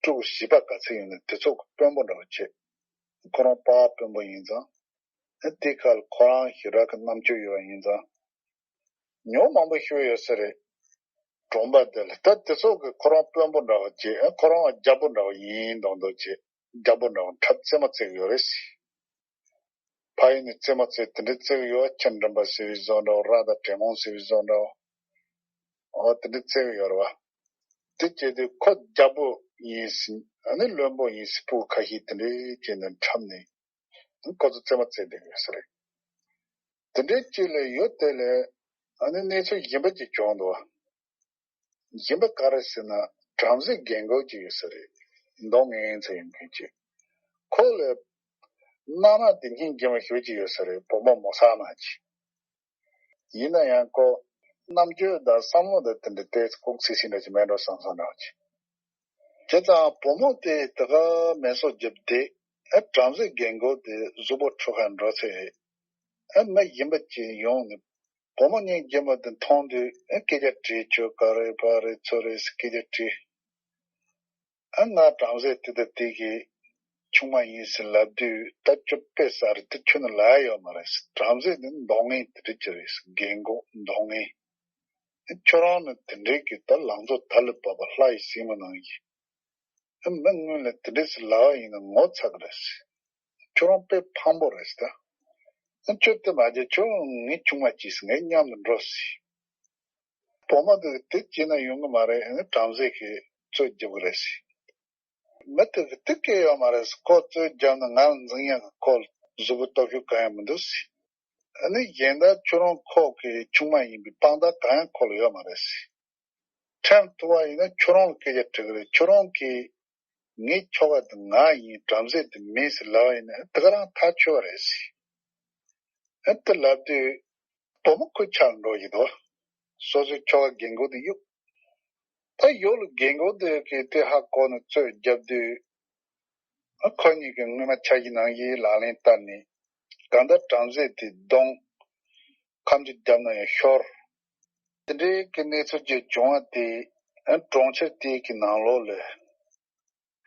ཕྲུ་གུ་བྱིས་པ་ག་ཚད་ཡོད་ན་དེ་ཚོ་གི་དཔོན་པོ་འདྲ་བོ་བྱེད། ཁོ་རང་པཱ་དཔོན་པོ་ཡིན་ཙང་། ཨེ་དེ་ཁ་ལ་ཁོ་རང་ཞེ་དྲག་གི་རྣམ་དཔྱོད་ཡོད་པ་ཡིན་ཙང་། ཉོ་མང་པོ་ཞུ་ཡོད་ས་རེད། གྲོང་པ་དེ་ལ་ད་དེ་ཚོ་གི་ཁོ་རང་དཔོན་པོ་འདྲ་བོ་བྱེད། ཨེ་ཁོ་རང་རྒྱལ་པོ་འདྲ་བོ་ཡིན་མདོག་མདོག་བྱེད། རྒྱལ་པོ་འདྲ་བོ་འཁྲབ་རྩེད་མོ་རྩེ་གི་ཡོད་རེད་ཟེར། ཕ་ཡུལ་ནས་རྩེད་མོ་རྩེ་དེ་འདྲའི་རྩེ་གི་ཡོད། ཁྱི་འགྲིམ་པ་ཟེར་བའི་བཟོ་འདྲ་བོ། ར་དང་དྲེད་མོང་ཟེར་བའི་བཟོ་འདྲ་བོ། འོ་དེ་འདྲའི་རྩེ་གི་ཡོད་རེད་བ། དེ་བྱས་དུས་ཁོ་རྒྱལ་པོ་ཡིན་ཟེར། ཨ་ནི་བློན་པོ་ཡིན་ཟེར་ཕྲུ་གུ་ཁ་ཤས་དེ་འདྲའི་བྱས་ནས་འཁྲབ་ནས་ཁོ་ཚོ་རྩེད་མོ་རྩེ་བསྡད་ཡོད་ས་རེད། དེ་འདྲའི་ཅིག་ལ་ཡོད་དེ་ལས་ཨ་ནི་གནས་ཚུལ་གཞན་པ་ཅིག་བྱུང་འདུག་གཞན་པ་ག་རེ་ཟེར་ན། བྲམ་ཟེ་རྒན་རྒོན་ཅིག་ཡོད་ས་རེད། མདོ་སྔོན་ཚོ་ཡིན་མཁན་ཅིག་ཁོ་ལ་མནའ་མ་དེ་སྙིང་རྗེ་མོ་ཞེ་ཅིག་ཡོད་ས་རེད། བུ་མོ་མོ་གསར་མ་ཅིག་ཡིན་ན་ཡང་ཁོ་རྣམ་དཔྱོད་དང་བསམ་བློ་དང་དེ་འདྲ་ཏོག་ཙམ་ཁུག་སིག་སིག་འདྲ་ཅིག་མེད་འགྲོ་བསམ་བསམ་འདྲ་ཅིག་བྱས་ཙང་བུ་མོ་དེ་དེ་ག་མེ་སོ་བརྒྱབ་སྟེ། ཨ་བྲམ་ཟེ་རྒན་རྒོན་དེ་གཟུགས་པོ་འཁྲུ་གར་འགྲོ་ཚེ། ཨ་མི་གཞན་པ་ཅིག་ཡོང་ནས་བུ་མོ་སྙིང་རྗེ་མོ་དེ་མཐོང་དུས། ཨ་སྐད་ཆ་དྲིས། ཁྱོད་ག་རེ་བ་རེད་ཚོ་རེད་ཟེར་སྐད་ཆ་དྲིས། ཨ་ང་བྲམ་ཟེ་དེ་དང་དེ་གི་ཆུང་མ་ཡིན་ཟེར་ལབ་དུས། ད་ཁྱོད་དཔེ་གསར་རེད། དེ་ཁྱོད་ནི་ལ་ཡོད་མ་རེད་ཟེར། བྲམ་ཟེ་ནི་མདོ་སྔོན་དེ་འདྲ་ཅིག་རེད་ཟེར། རྒན་རྒོན་མདོ་སྔོན། ཁྱོད་རང་ནི་དེ་འདྲའི་གི་ད་ལང་ཚོ་དར་ལ་བབ་པ་ལྷ་ཡི་སྲིང་མོ་ནང་བཞིན། ཨ་མི་སྔོན་ལ་དེ་འདྲ་ཟེར་ལབ་པ་ཡིན་ན་ངོ་ཚ་གི་རེད་ཟེར། ཁྱོད་རང་དཔེ་ཕངས་པོ་རེད་ཟེར། ད་ཨ་ཁྱོད་དེ་མ་བྱེད། ཁྱོད་ངའི་ཆུང་མ་གྱིས་ཟེར། ངའི་མཉམ་དུ་འགྲོ་ཟེར། བུ་མོ་དེ་དེ་བྱས་ན་ཡོང་གི་མ་རེད། ཨ་ནི་བྲམ་ཟེ་གིས་རྩོད་རྒྱབ་གི་རེད་ཟེར། མི་དེ་གི་དེ་སྐད་ཡོད་མ་རེད་ཟེར། ཁོ་རྩོད་རྒྱབ་ན་ང་ལ་འཛིང་ཡག་གི་ཁོ་ལ་གཟུགས་པོ་སྟོབས་ཤུགས་གང་ཡང་མི་འདུག་ཟེར། ཨ་ནི་གཞན་དག་ཁྱོད་རང་ཁོ་གི་ཆུང་མ་ཡིན་པའི་དཔང་རྟགས་གང་ཡང་ཁོ་ལ་ཡོད་མ་རེད་ཟེར། ཁྲིམས་ཐུག་པ་ཡིན་ན་ཁྱོད་རང་ལ་སྐད་ཆ་དྲི་གི་རེད། ཁྱོད་རང་གིས་ངའི་ཁྱོ་ག་དེ་ང་ཡིན། བྲམ་ཟེ་དེ་མིན་ཟེར་ལབ་པ་ཡིན་ན་དེ་ག་རང་ཐག་ཆོད་པ་རེད་ཟེར། ཨ་དེ་ལབ་དུས་བུ་མོ་ཁོའི་ཕྱག་འགྲོ་བཞིན་འདུག་སོ་སོའི་ཁྱོ་ག་རྒན་རྒོན་དེ་གཡུག་ད་ཡོད་ལ་རྒན་རྒོན་དེ་གིས་དེ་ཧ་གོ་ནས་རྩོད་རྒྱབ་དུས། ཨ་ཁོ་གཉིས་ཀྱིས་སྔོན་མ་ཆ་བཞག་ནང་བཞིན་ལག་ལེན་བསྟར་ནས། གང་ལྟར་བྲམ་ཟེ་དེ་བརྡུངས། ཁ་མཆུ་བརྒྱབ་ན་ཡང་ཤོར། དེ་འདྲའི་གི་གནས་ཚུལ་ཅིག་བྱུང་བ་དེ། ཨ་གྲོང་ཁྱེར་དེའི་གི་ནང་ལོགས་ལ་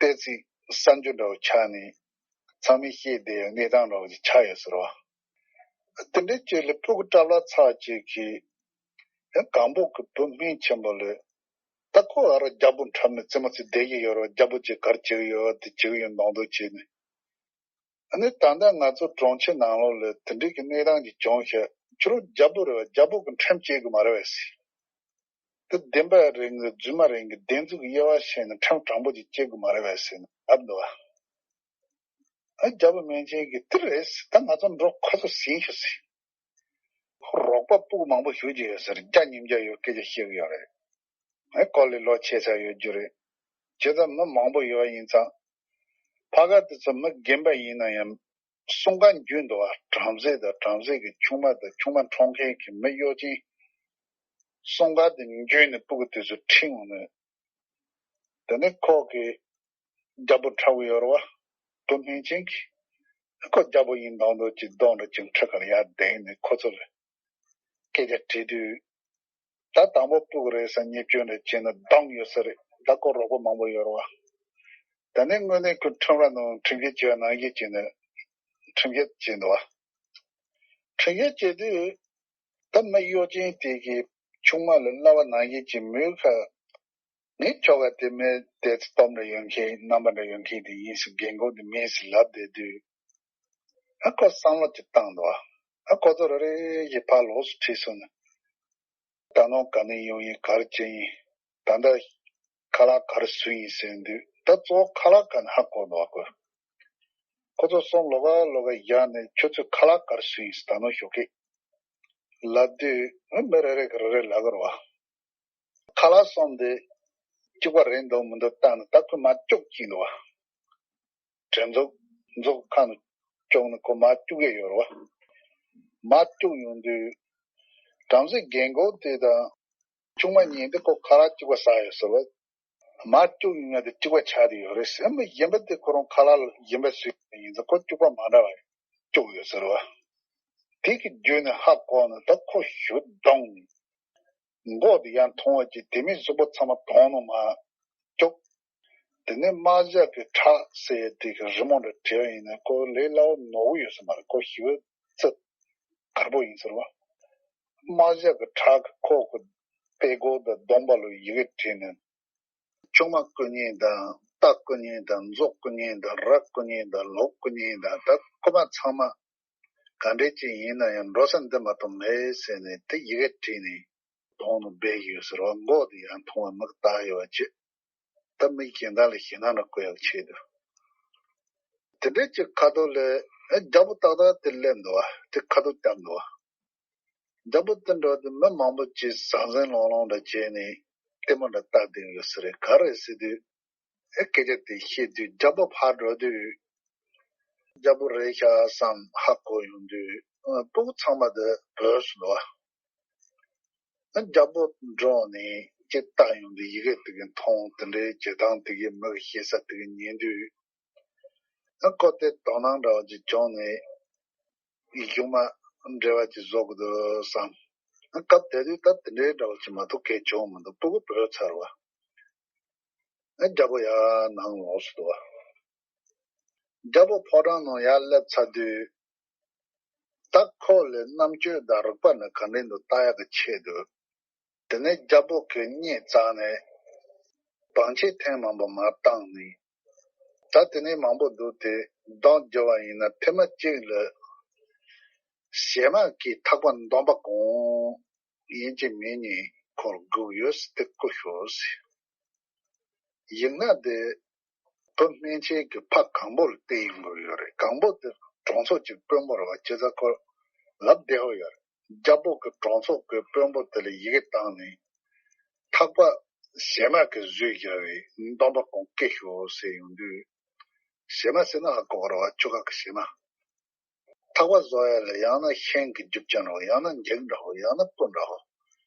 ཏོག་ཙམ་གསར་འགྱུར་འདྲ་བོ་ཆགས་ནས། ཚང་མས་བཤད་བསྡད་ཡག་གནས་སྟངས་འདྲ་བོ་ཅིག་ཆགས་ཡོད་ཟེར་བ། དེ་འདྲའི་ཅིག་ལ་སྤུ་གུ་སྐྲ་ལག་ཚ་ཅིག་གིས་ཡང་སྒང་པོ་གི་བུ་སྨན་ཆེན་པོ་ལ། ད་ཁོ་ཨ་རོ་རྒྱལ་པོ་འཁྲབ་ནས་རྩེད་མོ་རྩེ་བསྡད་ཀྱི་ཡོད་རེད་བ། རྒྱལ་པོ་ཅིག་ག་རེ་བྱེད་ཀྱི་ཡོད་བ་དེ་བྱེད་ཀྱི་ཡོད་མདོག་མདོག་བྱས་ནས། ཨ་ནི་ད་ལྟ་ང་ཚོ་གྲོང་ཁྱེར་ནང་ལོགས་ལ་དེ་འདྲའི་གི་གནས་སྟངས་ཅིག་བྱུང་ཤག་ཁྱོད་རང་རྒྱལ་པོ་རེད་བ། རྒྱལ་པོ་གི་ཁྲིམས་བཅད་དགོས་མ་རེད་བས་ཟེར། དེ་བདེན་པ་རེད་གི་རྫུན་མ་རེད་གི་བདེན་རྫུན་གི་དབྱེ་བ་ཕྱེ་ནས་ཁྲིམས་དྲང་པོ་ཅིག་བཅད་དགོས་མ་རེད་བས་ཟེར་ནས་ལབ་འདུག་བ། ཨ་རྒྱལ་པོ་སྨན་ཆེན་གྱིས་དེ་རེད་ཟེར། ད་ང་ཚོ་འགྲོ། ཁོ་ཚོ་ཟིན་ཤོག་ཟེར། ཁོ་རོགས་པ་སྤུ་གུ་མང་པོ་ཞེ་ཅིག་ཡོད་ས་རེད། བརྒྱ་ཉིས་བརྒྱ་ཡོད་སྐད་ཆ་བཤད་གི་ཡོད་རེད། ཨེ་ཁོ་ལས་ལོ་ཆེ་ས་ཡོད་རྒྱུ་རེད། བྱས་ཙང་མི་མང་པོ་ཡོད་པ་ཡིན་ཙང་། ཕ་ག་དེ་ཚོ་མི་རྒན་པ་ཡིན་ན་ཡང་གསུང་ག་འཇུས་འདུག་བ། བྲམ་ཟེ་དང་བྲམ་ཟེ་གི་ཆུང་མ་དང་ཆུང་མ་འཁྲུངས་མཁན་གྱི་མི་གཡོ་ཅན། གསུང་ག་དེ་འཇུས་ནས་སྤུ་གུ་དེ་ཚོ་ཁྲིད་འོང་ནས། དེ་ནས་ཁོ་གི་རྒྱལ་པོ་འཁྲབ་གི་ཡོད་རེད་བ། བུ་སྨན་ཆེན་གྱིས། ཁོ་རྒྱལ་པོ་ཡིན་མདོག་མདོག་ཅིག་གདོང་འདྲ་ཅིག་ཁྲི་ཁར་ཡར་བསྡད་ནས་ཁོ་ཚོ་ལ་སྐད་ཆ་དྲིས་དུས། ད་དང་པོ་སྤུ་གུ་རེད་ཟེར་བརྙས་བཅོས་འདྲ་བྱས་ན་སྡང་ཡོད་ས་རེད། ད་ཁོ་རོགས་པ་མང་པོ་ཡོད་རེད་བ། ད་ནི་དངོས་གནས་ཁོས་ཁྲིམས་ར་ནང་ཁྲིམས་ཆད་བཅད་པ་ནང་བཞིན་བྱས་ནས་ཁྲིམས་ཆད་བཅད་འདུག་བ། ཁྲིམས་ཆད་བཅད་དུས། ད་མི་གཡོ་ཅན་དེ་གིས་ཆུང་མ་ལ་སླབ་པ་ནང་བཞིན་གྱི་མོའི་ཁ། ངའི་ཁྱོ་ག་དེ་མི་དེ་ཚོ་སྟོབས་འདྲ་ཡོད་མཁན། རྣམ་པ་འདྲ་ཡོད་མཁན་དེ་ཡིན་ཟེར། རྒན་རྒོན་དེ་མིན་ཟེར་ལབ་བསྡད་དུས། ཨ་ཁོ་བསམ་བློ་ཅིག་བཏང་འདུག་ཨ་ཁོ་ཚོ་རེ་རེ་བཞིན་ཕར་ལོགས་སུ་ཁྲིད་སོང་ནས། ད་ནངས་ག་ནས་ཡོང་ཡིན། ག་རེ་བྱས་ཡིན། ད་ལྟ་ཁ་ལག་ག་རེ་བཟོས་ཡིན་ཟེར་དུས། ད་གཙོ་བོ་ཁ་ལག་ག་ནས་ཧ་གོ་འདུག་ཨ་ཁོ། ཁོ་ཚོ་གསུམ་ལོགས་ཀ་ལོགས་ཀ་བཞག་ནས། ཁྱོད་ཚོས་ཁ་ལག་ག་རེ་བཟོས་ཡིན་ཟེར་ད་ནངས་ཞོགས་ཀས་ལབ་དུས། ཨ་མི་རེ་རེ་གིས་རེ་རེ་ལབ་ཀྱི་རེད་བ། ཁ་ལག་གསུམ་དེ་གཅིག་པ་རེད་འདུག་མི་འདུག་བལྟས་ནས། ད་ཁོས་མར་བཅུག་བཅུག་འདུག་བ། དྲིལ་མཛུབ་མཛུབ་ཁ་ནས་བཅུག་ནས་ཁོ་མར་བཅུག་གི་ཡོད་རེད་བ། མར་བཅུག་ཡོང་དུས། བྲམ་ཟེ་རྒན་རྒོན་དེ་དང་ཆུང་མ་གཉིས་དེ་ཁོ་ཁ་ལག་གཅིག་པ་ཟ་ཡོད་ཟེར་བ། མར་བཅུག་ཡོང་ཡ་དེ་གཅིག་པ་ཆགས་བསྡད་ཡོད་རེད་ཟེར། མི་གཞན་པ་དེ་ཁོ་རང་ཁ་ལག་གཞན་པ་བཟོས་ཡིན་ཙང་ཁོ་གཅིག་པ་མ་འདྲ་བ་བཅུག་ཡོད་ཟེར་བ། དེ་གི་བརྒྱུད་ནས་ཧ་གོ་ནས་ད་ཁོ་ཞེ་པོ་གདུང་ནས། མགོ་དེ་ཡར་མཐོང་བ་ཅིག་དེ་མིན་གཟུགས་པོ་ཚང་མ་དོང་ནང་མར་བཅུག་དེ་ནས་དམག་ཞྭ་གི་ཁྲག་ཟེར་ཡ་དེ་གི་རི་མོ་འདྲ་བྲིས་པ་ཡིན་ན་ཁོ་ལས་སླ་བོ་ནོར་གི་ཡོད་ས་མ་རེད། ཁོ་ཞེ་པོ་རྩིབ་དཀར་པོ་ཡིན་ཟེར་བ། དམག་ཞྭ་གི་ཁྲག་གིས་ཁོ་གི་པད་སྒོ་དང་གདོང་པ་ལ་ཡི་གེ་བྲིས་ནས། ཆུང་མ་རྐུ་མཁན་དང་། རྟ་རྐུ་མཁན་དང་། མཛོ་རྐུ་མཁན་དང་། ར་རྐུ་མཁན་དང་། ལུག་རྐུ་མཁན་དང་། ད་ཁོ་མ་ཚང་མ་ག་འདྲས་ཅིག་ཡིན་ན་ཡང་འགྲོ་ས་འདི་མ་གཏོགས་མེད་ཟེར་ནས་དེ་ཡི་གེ་བྲིས་ནས་དོང་ནང་སྦས་ཡོད་ཟེར་བ། མགོ་དེ་ཡར་མཐོང་བ་མིག་ལྟག་ཡོད་པ་བྱས། ད་མི་གཞན་དག་ལ་ཞེད་སྣང་འདྲ་བསྐུལ་ཡག་ཆེད་དུ། དེ་འདྲས་ཅིག་ཁ་ཐུག་ལ་ཨ་རྒྱལ་པོ་ཏག་ཏག་དེ་སླེབས་འདུག་བ། དེ་ཁ་ཐུག་བརྒྱབ་འདུག་བ། རྒྱལ་པོ་དེ་འདྲ་དེ་མི་མང་པོ་ཅིག་ཟང་ཟིང་ལོང་ལོང་འདྲ་བྱས་ནས་ལྟད་མོ་འདྲ་ལྟ་བསྡད་ཡོད་ས་རེད། ག་རེ་ཟེར་དུས། ཨེ་སྐད་ཆ་དེ་བཤད་དུས་རྒྱལ་པོ་ཕར་འགྲོ་དུས། རྒྱལ་པོ་རེད་ཤག་བསམ་ཧ་གོ་ཡོང་དུས། ཨ། སྤུ་གུ་ཚང་མ་དེ་བྲོས་སོང་འདུག་བ། ཨ། རྒྱལ་པོ་འགྲོ་ནས་ཅིག་ལྟ་ཡོང་དུས་ཡི་གེ་དེ་གི་མཐོང་། དེ་འདྲའི་བྱེད་སྟངས་དེ་གི་མི་གི་བཤད་ས་དེ་གི་ཉན་དུས། ཨ། ཁོ་དེ་དོ་སྣང་འདྲ་བ་ཅིག་བྱུང་ནས། གཞུག་མ་འབྲེལ་བ་ཅིག་བཟོ་དགོས་འདུག་བསམ། ཨ། སྐབས་དེ་དུས་ད་དེ་འདྲའི་འདྲ་བ་ཅིག་མ་གཏོགས་གལ་བྱུང་མི་འདུག་སྤུ་གུ་བྲོས་ཚར་བ། ཨ། རྒྱལ་པོ་ཡར་ནང་ལོགས་སུ་འདུག་བ། རྒྱལ་པོ་ཕོ་བྲང་ནང་ཡར་སླེབས་ཚར་དུས། ད་ཁོ་ལ་རྣམ་དཔྱོད་དང་རིག་པ་ནི་ག་འདྲ་འདུག་ལྟ་ཡག་གི་ཆེད་དུ། དེ་ནས་རྒྱལ་པོ་གི་སྙད་བཙལ་ནས། བང་ཆེན་ཐེངས་མང་པོ་མར་བཏང་ནས། ད་དེ་ནས་མང་པོ་འདུག་སྟེ་གདོང་བསྒྱུར་བ་ཡིན་ན་ཐེངས་མ་གཅིག་ལ། བྱེ་མ་གི་ཐག་པ་འདོམ་པ་གང་ཡིན་གཅིག་མིན་གཉིས་ཁོར་སྒུག་ཡོད་ཟེར་ཏེ་བསྐུར་ཤོག་ཟེར། ཡིག་སྣ་དེ་བོད་སྨན་ཆེན་གྱི་ཕ་གང་པོ་ལ་བལྟས་ཡོང་དགོས་ཡོད་རེད། གང་པོ་དེ་གྲོང་ཚོ་གཅིག་དཔོན་པོ་རེད་བ། བྱས་ཙང་ཁོ་ལབ་བདེ་པོ་ཡོད་རེད། རྒྱལ་པོ་གི་གྲོང་ཚོ་གི་དཔོན་པོ་དེ་ལ་ཡི་གེ་བཏང་ནས་ཐག་པ་བྱེ་མ་གིས་བཟོས་བཞག་པའི་འདོམ་པ་གང་བསྐུར་ཤོག་ཟེར་ཡོང་དུས། བྱེ་མ་ཟེར་ན་ཧ་གོ་གི་རེད་བ། ཆུ་ཁ་གི་བྱེ་མ། ཐག་པ་བཟོ་ཡ་ལ་ཡང་ན་ཤིང་གི་རྒྱུ་ཆ་འདྲ་བོ། ཡང་ན་འགྱིག་འདྲ་བོ། ཡང་ན་སྤུ་འདྲ་བོ་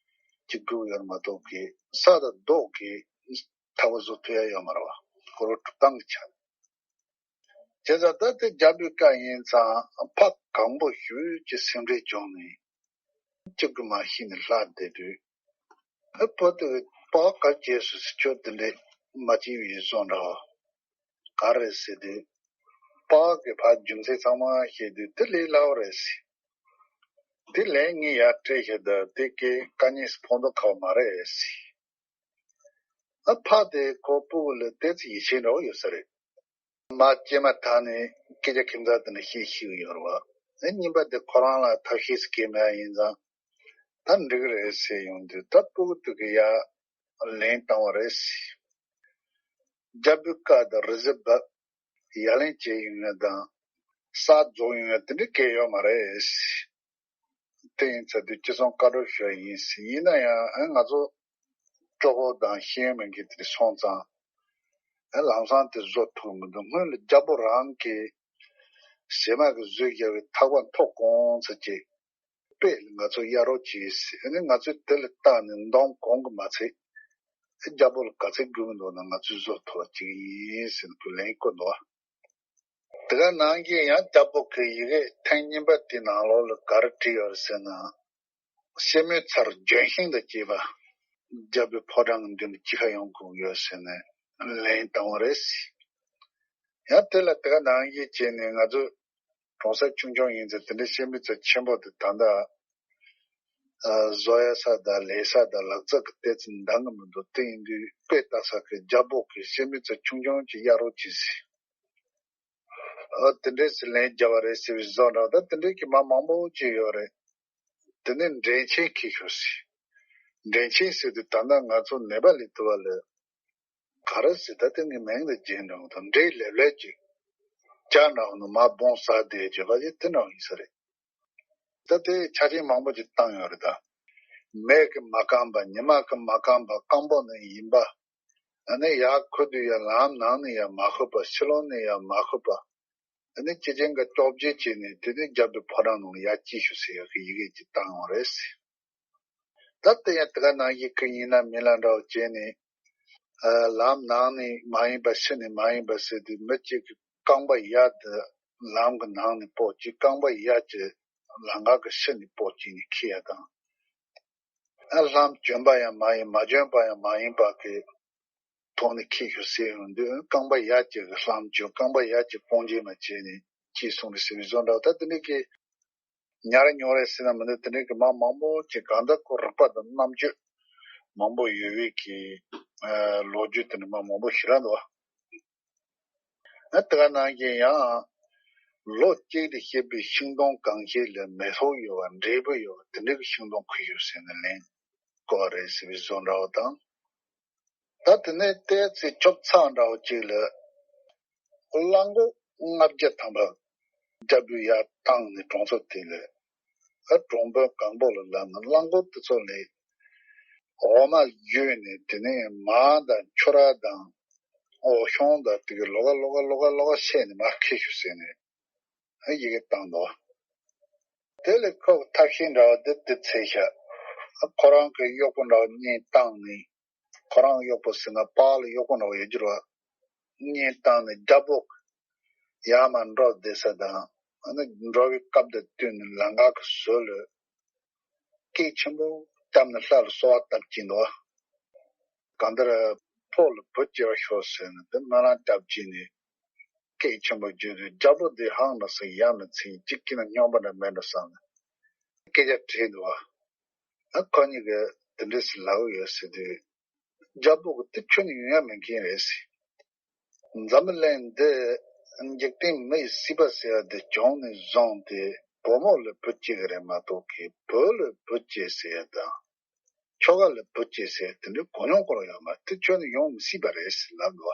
ཅིག་དགོས་ཡོད་མ་གཏོགས་གི་ས་དང་རྡོ་གིས་ཐག་པ་བཟོ་ཐུབ་ཡ་ཡོད་མ་རེད་བ། ཁོ་རང་གྲུབ་སྟངས་ཀྱི་ཆ་ནས། བྱས་ཙང་ད་དེ་རྒྱལ་པོའི་བཀའ་ཡིན་ཙང་ཕ་གང་པོ་ཞེ་པོ་ཅིག་སེམས་ཁྲལ་བྱུང་ནས་གཅིག་གི་མ་ཤི་ནས་ལྷག་བསྡད་དུས། ཨ། བུ་དེ་གི་པགས་ག་བྱས་སོང་ཟེར། ཁྱོད་དེ་འདྲས་མ་བྱས་པའི་བཟོ་འདྲ་བ། ག་རེ་ཟེར་དུས། པགས་གི་ཕར་རྒྱུ་མཚན་ཚང་མ་བཤད་དུས་དེ་ལས་སླ་བོ་རེད་ཟེར། དེ་ལན་ངས་ཡར་སྤྲད་བཞག་ད་དེ་གའི་དཀའ་ངལ་ཕོག་མདོག་ཁ་བ་མ་རེད་ཟེར། ཨ། ཕ་དེ་ཁོ་སྤུ་གུ་ལ་ཏོག་ཙམ་ཡིད་ཆེས་འདྲ་བོ་ཡོད་ས་རེད། མ་སྐྱེས་མ་ཐག་ནས་སྐད་ཆ་ཁྱིམ་ཚང་དེ་འདྲ་བཤད་ཤེས་ཀྱི་ཡོད་རེད་བ། ཨ། གཉིས་པ་དེ་ཁོ་རང་ལ་ཐབས་ཤེས་སུ་སྐྱེས་མེད་ཡིན་ཙང་ད་འགྲིག་གི་རེད་ཟེར་ཡོང་དུས། ད་སྤུ་གུ་དེ་གིས་ཡར་ལན་བཏང་བ་རེད། རྒྱལ་པོའི་བཀའ་དང་རི་གཟར་བབས། ཡ་ལན་བྱས་ཡོང་ཡ་དང་། ས་རྫོགས་ཡོང་ཡ་དེ་འདྲའི་སྐད་ཡོད་མ་རེད། དེ་ཡིན་ཚར་དུས་ཅི་སོང་བཀའ་འཁྲོལ་ཞུ་ཡ་ཡིན་ཟེར། ཡིན་ན་ཡང་ཨ་ང་ཚོ་གྲོགས་པོ་དང་ཤེས་ཡོན་མི་འགའ་དེ་སོང་ཙང་། ཨ། ལམ་སང་དེ་བཟོ་ཐུབ་མི་འདུག་སྔོན་ལ་རྒྱལ་པོ་རང་གིས་བྱེ་མ་གིས་བཟོས་བཞག་པའི་ཐག་པ་མཐོ་གང་ཙམ་ཅིག་དཔེ་ལ་ང་ཚོ་གཡར་རོགས་གྱིས་ཟེར། ཨ་ནི་ང་ཚོས་དེ་ལ་བལྟས་ནས་འདོམ་གང་གི་མ་ཚད། ཨ། རྒྱལ་པོ་ལ་ག་ཚད་དགོས་ཀྱི་འདུག་ན་ང་ཚོས་བཟོ་ཐུབ་པ་ཅིག་ཡིན་ཟེར་ནས་ཁོས་ལན་བསྐུར་འདུག་བ། དེ་ག་ནང་བཞིན་ཡང་རྒྱལ་པོ་གིས་ཡི་གེ་ཐེངས་གཉིས་པ་དེའི་ནང་ལོགས་ལ་ག་རེ་བྲིས་ཡོད་རེད་ཟེར་ན། བཤད་མོས་ཚར་ལྗོན་ཤིང་དང་བཅས་པ་རྒྱལ་པོའི་ཕོ་བྲང་གི་མདུན་དུ་ཅི་ག་ཡོང་དགོས་ཡོད་ཟེར་ནས་ལན་བཏང་བ་རེད། ཡང་དེ་ལ་དེ་ག་ནང་བཞིན་བྱས་ནས་ང་ཚོ་གྲོང་གསེབ་ཆུང་ཆུང་ཡིན་ཙང་དེ་འདྲའི་བཤད་མོས་ཚལ་ཆེན་པོ་དེ་ད་ལྟ་ཨ། བཟོ་ཡ་ས་དང་ལས་ས་དང་ལག་རྩལ་གྱི་ཏོག་ཙམ་འདང་གི་མི་འདུག་དེ་ཡིན་དུས་དཔེ་ལྟ་ས་གི་རྒྱལ་པོ་གིས་བཤད་མོས་ཚལ་ཆུང་ཆུང་ཅིག་གཡར་རོགས་གྱིས་ཟེར། ཨ། དེ་འདྲས་སེ་ལན་བརྒྱབ་པ་རེད་ཟེར་བའི་བཟོ་འདྲ། ད་དེ་འདྲས་ཀྱི་མ་མང་པོ་ཅིག་ཡོད་རེད། དེ་ནས་འདྲེན་ཆེན་འཁྱེར་ཤོག་ཟེར། འདྲེན་ཆེན་ཟེར་དུས་ད་ལྟ་ང་ཚོ་ནད་པ་ལས་ཐུབ་པ་ལ་ག་རེ་ཟེར། ད་དེ་ངའི་མིང་ལ་རྗེས་འབྲང་དང་འདྲེ་ལེབ་ལེབ་ཅིག་ཅག་འདྲ་བོ་ནི་མ་སྦོམ་ཟ་བསྡད་བྱེད་པ་ཅིག་དེ་འདྲ་བོ་ཡིན་ས་རེད། ད་དེ་ཆ་རྐྱེན་མང་པོ་ཅིག་བཏང་ཡོད་རེད་ད། མེ་གིས་མ་བསྐམས་པ། ཉི་མ་གིས་མ་བསྐམས་པ། སྐམ་པོ་ནི་ཡིན་པ། ཨ་ནི་ཡར་འཁོར་དུས་ཡང་ལམ་ནང་ནས་ཡར་མ་འཁོར་བ། ཕྱི་ལོགས་ནས་ཡར་མ་འཁོར་བ། ཨ་ནི་སྐྱེས་ཆེན་གྱིས་སྐྱོབ་བྱེད་བྱས་ནས་དེ་ནས་རྒྱལ་པོའི་ཕོ་བྲང་ནང་ལ་ཡར་སྐྱེལ་ཤོག་ཟེར་ཡག་གི་ཡི་གེ་ཅིག་བཏང་བ་རེད། ད་དེ་ཡང་དེ་ག་ནང་བཞིན་གི་ཡིན་ན་མིན་ལ་འདྲ་བོ་བྱས་ནས། ཨ། ལམ་ནང་ནས་མ་ཡིན་པ། ཕྱི་ནས་མ་ཡིན་པ་ཟེར་དུས་མི་གཅིག་གིས་རྐང་པ་ཡར་དེ་ལམ་གྱི་ནང་ནས་སྤོ་བྱས། རྐང་པ་ཡར་གྱི་ལམ་ཁ་གི་ཕྱི་ནས་སྤོ་བྱས་ནས་འཁྱེར་ཡ་དང་། ཨ། ལྷམ་གྱོན་པ་ཡང་མ་ཡིན། མ་གྱོན་པ་ཡང་མ་ཡིན་པ་གི་ཐོག་ནས་འཁྱེར་ཤོག་ཟེར་ཡོང་དུས། རྐང་པ་ཡར་གྱི་ལྷམ་གྱོན། རྐང་པ་ཡར་གྱི་སྤོ་འཇལ་མ་བྱས་ནས་འཁྱེར་སོང་རེད་ཟེར་བའི་བཟོ་འདྲ་བོ། ད་དེ་འདྲ་གི་ཉར་ཉོར་རེད་ཟེར་ན་མི་འདུག་དེ་འདྲའི་གི་མ་མང་པོ་ཅིག་གང་ལྟར་ཁོ་རིག་པ་དང་རྣམ་དཔྱོད་མང་པོ་ཡོད་པའི་གི། ཨ། ལོ་རྒྱུས་དེ་འདྲ་མ་མང་པོ་ཞིག་རག་འདུག་བ། ཨ། དེ་ག་ནང་བཞིན་ཡང་ལོ་གཅིག་ཏུ་སྐྱེས་པའི་ཤིང་སྡོང་གང་ཞིག་ལ་མེ་ཏོག་ཡོད་པ། འབྲས་བུ་ཡོད་པ། དེ་འདྲའི་གི་ཤིང་སྡོང་ཁུར་ཤོག་ཟེར་ནས་ལན་བསྐུར་བ་རེད་ཟེར་བའི་བཟོ་འདྲ་བོ་དང་། ད་དེ་ནས་ཏོག་ཙམ་ཆུབ་ཚགས་འདྲ་བོ་ཅིག་ལ། གླང་གོག་ལྔ་བརྒྱ་ཐམ་པ་རྒྱལ་པོས་ཡར་བཏང་ནས་གྲོང་ཚོ་དེ་ལ་ ཨ་གྲོང་དཔོན་གང་པོ་ལ་ལབ་ན་གླང་གོག་དེ་ཚོ་ལས་འོ་མ་བརྒྱུས་ནས་དེ་ནས་མར་དང་ཆུ་རགས་དང་འོ་ཤོང་དང་དེ་གི་ལོགས་ཀ་ལོགས་ཀ་ལོགས་ཀ་ལོགས་ཀ་བཤད་ནས་མར་ཁྱེར་ཤོག་ཟེར་ནས་ཨ་ཡི་གེ་བཏང་འདུག་དེ་ལས་ཁོ་གི་ཐབས་ཤེས་འདྲ་བ་འདི་འདི་འཚོལ་ཤག་ཁོ་རང་གི་གཡོག་པོ་འདྲ་བ་གཉིས་བཏང་ནས། ཁོ་རང་གཡོག་པོ་ཟེར་ན་པཱ་ལགས་གཡོག་པོ་འདྲ་བོ་ཡོད་རྒྱུ་རེད་བ། གཉེན་བཏང་ནས་རྒྱལ་པོ་ཡར་མར་འགྲོ་བསྡད་ས་དང་། ཨ་ནི་འགྲོ་བའི་སྐབས་དེ་དུས་ནས་ལམ་ཁ་གི་ཟུར་ལ་སྐད་ཆེན་པོ་བཏབ་ནས་ལྷ་ལ་གསོལ་བ་བཏབ་ཀྱིན་འདུག་གང་ལྟར་ཕོ་ལ་བུ་སྐྱེ་བར་ཤོག་ཟེར་ནས་དེ་སྨོན་ལམ་བཏབ་ཀྱིན་ནས། སྐད་ཆེན་པོ་བརྗོད་དུས་རྒྱལ་པོ་འདི་ཧང་ལ་སོགས་ཡ་མི་ཚིག་གཅིག་གིས་ན་སྨྱོན་པ་འདྲ་མེད་འགྲོ་བསམ་ནས་སྐད་ཆ་དྲིས་འདུག་བ། ཨ་ཁོ་གཉིས་ཀྱིས་དེ་འདྲས་སུ་ལབ་ཡོད་ཟེར་དུས། རྒྱལ་པོ་གིས་དེ་ཁྱོན་ནས་ཡོང་ཡ་མེད་མཁན་རེད་ཟེར། འཛམ་བུ་གླིང་འདི་འཇིག་རྟེན་མི་ཡི་སྲིད་པ་ཟེར་བ་འདི་བྱུང་ནས་བཟུང་སྟེ་བུ་མོ་ལ་བུ་སྐྱེ་གི་རེད་མ་གཏོགས་ཀྱི་བུ་ལ་བུ་སྐྱེ་ཟེར་ཡ་དང་། ཁྱོ་ག་ལ་བུ་སྐྱེ་ཟེར་ཡ་དེ་འདྲའི་གོ་མྱོང་ཁོ་རང་ཡོད་མ་རེད། དེ་ཁྱོན་ནས་ཡོང་མི་སྲིད་པ་རེད་ཟེར་ལབ་འདུག་བ།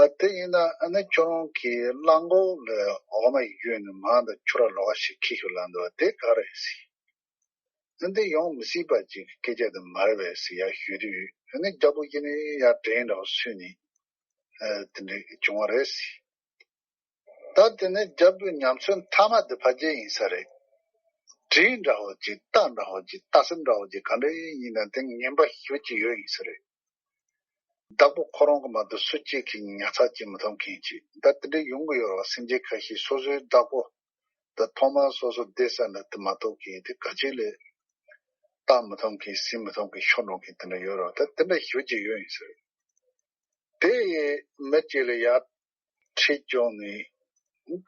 ཨ་དེ་ཡིན་ན་ཨ་ནི་ཁྱོད་རང་གིས་གླང་གོག་ལ་འོ་མ་བརྒྱུས་ནས་མར་དང་ཆུ་རགས་ལོགས་ཀ་ཞིག་ཁྱེར་ཤོག་ལབ་འདུག་བ། དེ་ག་རེད་ཟེར། ཨ་འདི་ཡོང་མི་སྲིད་པ་ཅིག་གི་སྐད་ཆ་དེ་མ་རེད་པས་ཟེར་ཡར་ཞུས་དུས། ཨ་ནི་རྒྱལ་པོ་ཡིན་ནའི་ཡར་དྲན་འདྲ་བོ་སུས་ནས་ཨ་དེ་འདྲ་བྱུང་བ་རེད་ཟེར། ད་དེ་ནས་རྒྱལ་པོའི་ཉམས་ཚོད་མཐའ་མ་དེ་ཕལ་ཆེར་ཡིན་ས་རེད། གྲི་འདྲ་བོ་ཅིག་རྟ་འདྲ་བོ་ཅིག་རྟ་སེམས་འདྲ་བོ་ཅིག་ག་འདྲ་ཡིན་ན་དེ་ངན་པ་ཞེ་པོ་ཅིག་ཡོད་ཡིན་ས་རེད། བདག་པོ་ཁོ་རང་གི་མ་གཏོགས་སུ་གཅིག་གིས་ཉར་ཚགས་བྱེད་མི་ཐུབ་མཁན་ཅིག་ད་དེ་འདྲ་ཡོང་གི་ཡོད་རེད་བ། སེམས་ཅན་ཁ་ཤས་སོ་སོའི་བདག་པོ་ད་ཐོག་མར་སོ་སོ་བསྡད་ས་ན་དེ་མ་གཏོགས་ཀྱི་དེ་ག་ཅིག་ལས་བཏགས་མི་ཐུབ་མཁན་ཟིན་མི་ཐུབ་མཁན་ཤོར་འགྲོ་མཁན་དེ་འདྲ་ཡོད་རེད་བ། ད་དེ་འདྲ་ཞེ་པོ་ཅིག་ཡོད་ཡིན་ས་རེད། དེ་ཡི་མི་གཅིག་ལ་ཡར་ཁྲིད་བཅུག་ནས་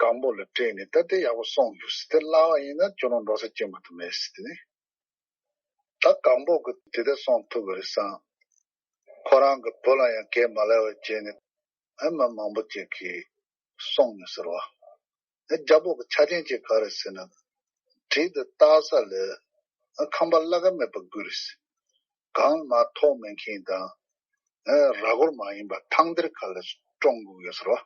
གང་པོ་ལ་སྤྲད་ནས་ད་དེ་ཡག་པོ་སོང་ཞུ་ཟེར། དེ་སླ་བ་ཡིན་ན་ཁྱོད་རང་འགྲོ་ས་སྐྱེལ་མ་ཐུབ་མེད་ཟེར། དེ་ནས་ད་གང་པོ་གི་དེ་ལྟར་སོང་ཐུབ་པ་རེད་བསམ། ཁོ་རང་གི་བུ་ལ་ཡང་གད་མ་ལ་བ་བྱས་ནས་ཨ་མི་མང་པོ་ཅིག་གིས་སོང་ནས་ཟེར་བ། ཨ་རྒྱལ་པོ་གི་ཆ་རྐྱེན་ཅིག་ག་རེ་ཟེར་ན། གྲི་དེ་བཏགས་ས་ལ་ཨ་ཁང་པ་བླ་ག་མེད་པ་དགོས་རེད་ཟེར། གངས་མ་ཐོག་མེད་མཁན་དང་། ཨ་ར་སྐོར་མ་ཡིན་པ་ཐང་སྡེར་ཁ་ལ་བཀྲོངས་དགོས་ཡོད་ཟེར་བ།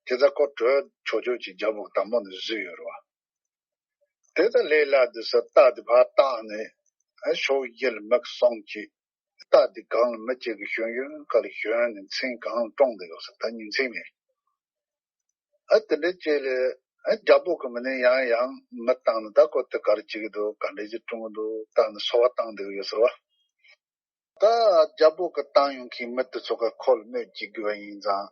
དེ་ཚ་ཁོ་བྲོས་ཆོག་ཆོག་ཅིག་རྒྱལ་པོ་དང་པོ་ནས་བཟོས་ཡོད་རེད་བ། དེ་ལྟར་ལས་སླ་དུ་ས་རྟ་དེ་ཕར་བཏགས་ནས་ཨ་ཕྱོགས་བཞི་ལ་མི་གསུམ་གྱིས་རྟ་དེ་སྒང་ལ་མི་གཅིག་གིས་ཞོན་ཡོད་ག་ལ་ཞོན་ནས་མཚན་གང་ལ་བཀྲོངས་བསྡད་ཡོད་ས་ད་ཉིན་མཚན་མེད། ཨ་དེ་འདྲའི་ཅིག་ལས་ཨ་རྒྱལ་པོ་གི་མི་ནས་ཡང་ཡང་མི་བཏང་ནས་ད་ཁོ་དེ་ག་རེ་བྱེད་ཀྱི་འདུག་ག་འདྲ་ཅིག་བཀྲོངས་ཀྱི་འདུག་བཏང་ནས་སོ་བ་བཏང་བསྡད་ཀྱི་ཡོད་ཟེར་བ། ད་རྒྱལ་པོ་གི་བཏང་ཡོང་མཁན་མི་དེ་ཚོ་ག་ཁོ་ལ་གནོད་བྱེད་དགོས་པ་ཡིན་ཙང་།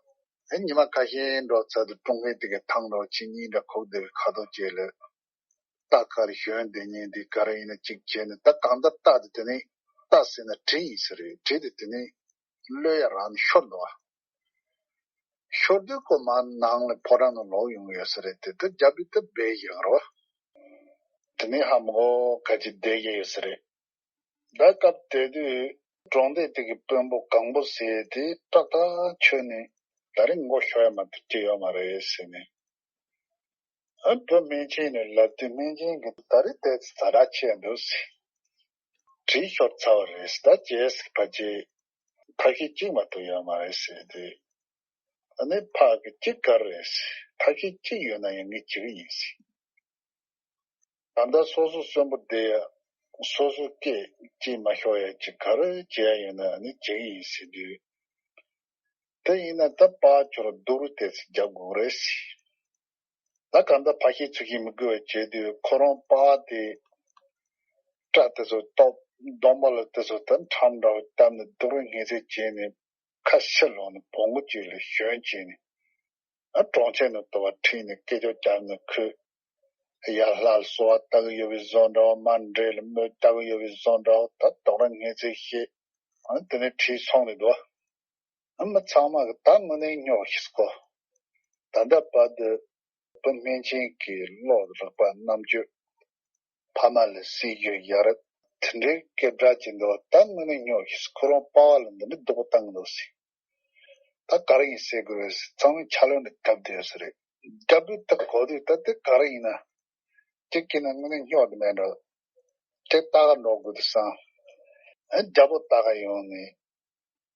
ཨེ་ཉི་མ་ཁ་ཤས་འགྲོ་ཚར་དུས་ཀྲུང་ཧྥེ་དེ་གའི་ཐང་འགྲོ་ཆེ་གཉིས་འདྲ་ཁུག་བསྡད་པའི་ཁ་དོག་བཅས་ལ། རྟ་ཁ་རེ་ཞོན་བསྡད་མཁན་དེ་ག་རེ་ཡིན་ན་གཅིག་བྱས་ནས་ད་གང་ལྟར་རྟ་དེ་དེ་ནས་རྟ་ཟེར་ན་གྲི་ཡིན་ས་རེད། གྲི་དེ་དེ་ནས་གློད་ཡ་རང་ནས་ཤོར་འདུག་བ། ཤོར་དུས་ཁོ་མར་ནང་ལ་ཕོ་བྲང་ནང་ལོག་ཡོང་གི་ཡོད་ས་རེད། དེ་ད་རྒྱལ་པོས་ད་སྦས་བཞག་རོ། དེ་ནས་ཧ་མ་གོ་ག་ཅིག་བསྡད་ཀྱི་ཡོད་ས་རེད། ད་སྐབས་དེ་དུས་གྲོང་སྡེ་དེ་གི་དཔོན་པོ་གང་པོ་ཟེར་དེ་སྐྲག་ཐག་ཆོད་ནས་ད་རེས་མགོ་ཤོར་ཡ་མ་གཏོགས་ཅི་ཡོད་མ་རེད་ཟེར་ནས། ཨ་བུ་སྨན་ཆེན་ནས་ལབ་དུས་སྨན་ཆེན་གྱིས་ད་རེས་དེ་ཛ་དྲག་ཆེ་འདུག་ཟེར། གྲི་ཤོར་ཚར་བ་རེད་ཟེར། ད་རྗེས་སུ་ཕལ་ཆེར་ཐབས་ཤེས་གཅིག་མ་གཏོགས་ཡོད་མ་རེད་ཟེར་དུས། ཨ་ནི་ཕ་གི་གཅིག་ག་རེ་རེད་ཟེར། ཐབས་ཤེས་གཅིག་ཡོད་ན་ཡང་ངས་བྱེད་ཀྱི་ཡིན་ཟེར། ད་ལྟ་སོ་སོ་གསོན་པོ་བསྡད་ཡ། སོ་སོ་སྐད་ཅིག་མ་ཤོར་ཡ་ཅིག་ག་རེ་བྱེད་ཡ་ཡོད་ན་ཨ་ནི་བྱེད་ཀྱི་ཡིན་ཟེར་དུས། དེ་ཡིན་ན་ད་པཱ་ཁྱོད་ར་སྡུག་རུས་ཏོག་ཙམ་རྒྱབ་དགོས་རེད་ཟེར། ད་གང་ལྟར་ཕ་ཤི་ཚུ་ཤི་མི་དགོས་པ་བྱས་དུས་ཁོ་རང་པཱ་དེ་སྐྲ་དེ་ཚོ་སྟོབས་གདོང་པ་ལ་དེ་ཚོ་ད་ཁྲམ་འདྲ་བོ་བཏབ་ནས་སྡུག་རུས་ངན་ཚད་བྱས་ནས་ཁ་ཕྱིར་ལོག་ནས་བོང་གུ་ཅིག་ལ་ཞོན་བྱས་ནས། ཨ་གྲོང་ཁྱེར་ནང་དུ་བ་ཁྲིད་ནས་སྐད་ཅོར་རྒྱབ་ནས་ཁོས་ཡར་ལྷ་ལ་གསོལ་བ་བཏབ་ཀྱི་ཡོད་པའི་བཟོ་འདྲ་བོ། མར་འདྲེ་ལ་དམོད་བཏབ་ཀྱི་ཡོད་པའི་བཟོ་འདྲ་བོ། ད་སྡུག་རུས་ངན་ཚད་བཤད། ཨ་དེ་ནས་ཁྲིད་སོང་ནས་འདུག་ཨ་མི་ཚང་མ་གི་ད་དངོས་གནས་སྨྱོ་ཤི་སྐོ། ད་ལྟ་བར་དུ་བུ་སྨན་ཆེན་གྱི་བློ་རག་པ་རྣམ་དཔྱོད། ཕ་མ་ལ་སྲིད་ཇུས་ཡ་རབས་དེ་འདྲའི་སྐད་གྲགས་ཀྱི་འདུག་ད་དངོས་གནས་སྨྱོ་ཤི་སྐོ། ཁོ་རང་པཱ་ལགས་ལ་འདི་འདྲའི་སྡུག་པོ་བཏང་གི་འདུག་ཟེར། ད་ག་རེ་ཡིན་ཟེར་དགོས་རེད་ཟེར། ཚང་མས་ཆ་ལོན་ནས་བརྒྱབ་བསྡད་ཡོད་ས་རེད། རྒྱལ་པོས་ད་གོ་དུས་ད་དེ་ག་རེ་ཡིན་ན། གཅིག་གིས་ན་དངོས་གནས་སྨྱོ་དེ་མེད་འགྲོ། དེ་ལྟ་ག་འགྲོ་དགོས་དུས་སང་། ཨ་རྒྱལ་པོ་ལྟ་ག་ཡོང་ནས།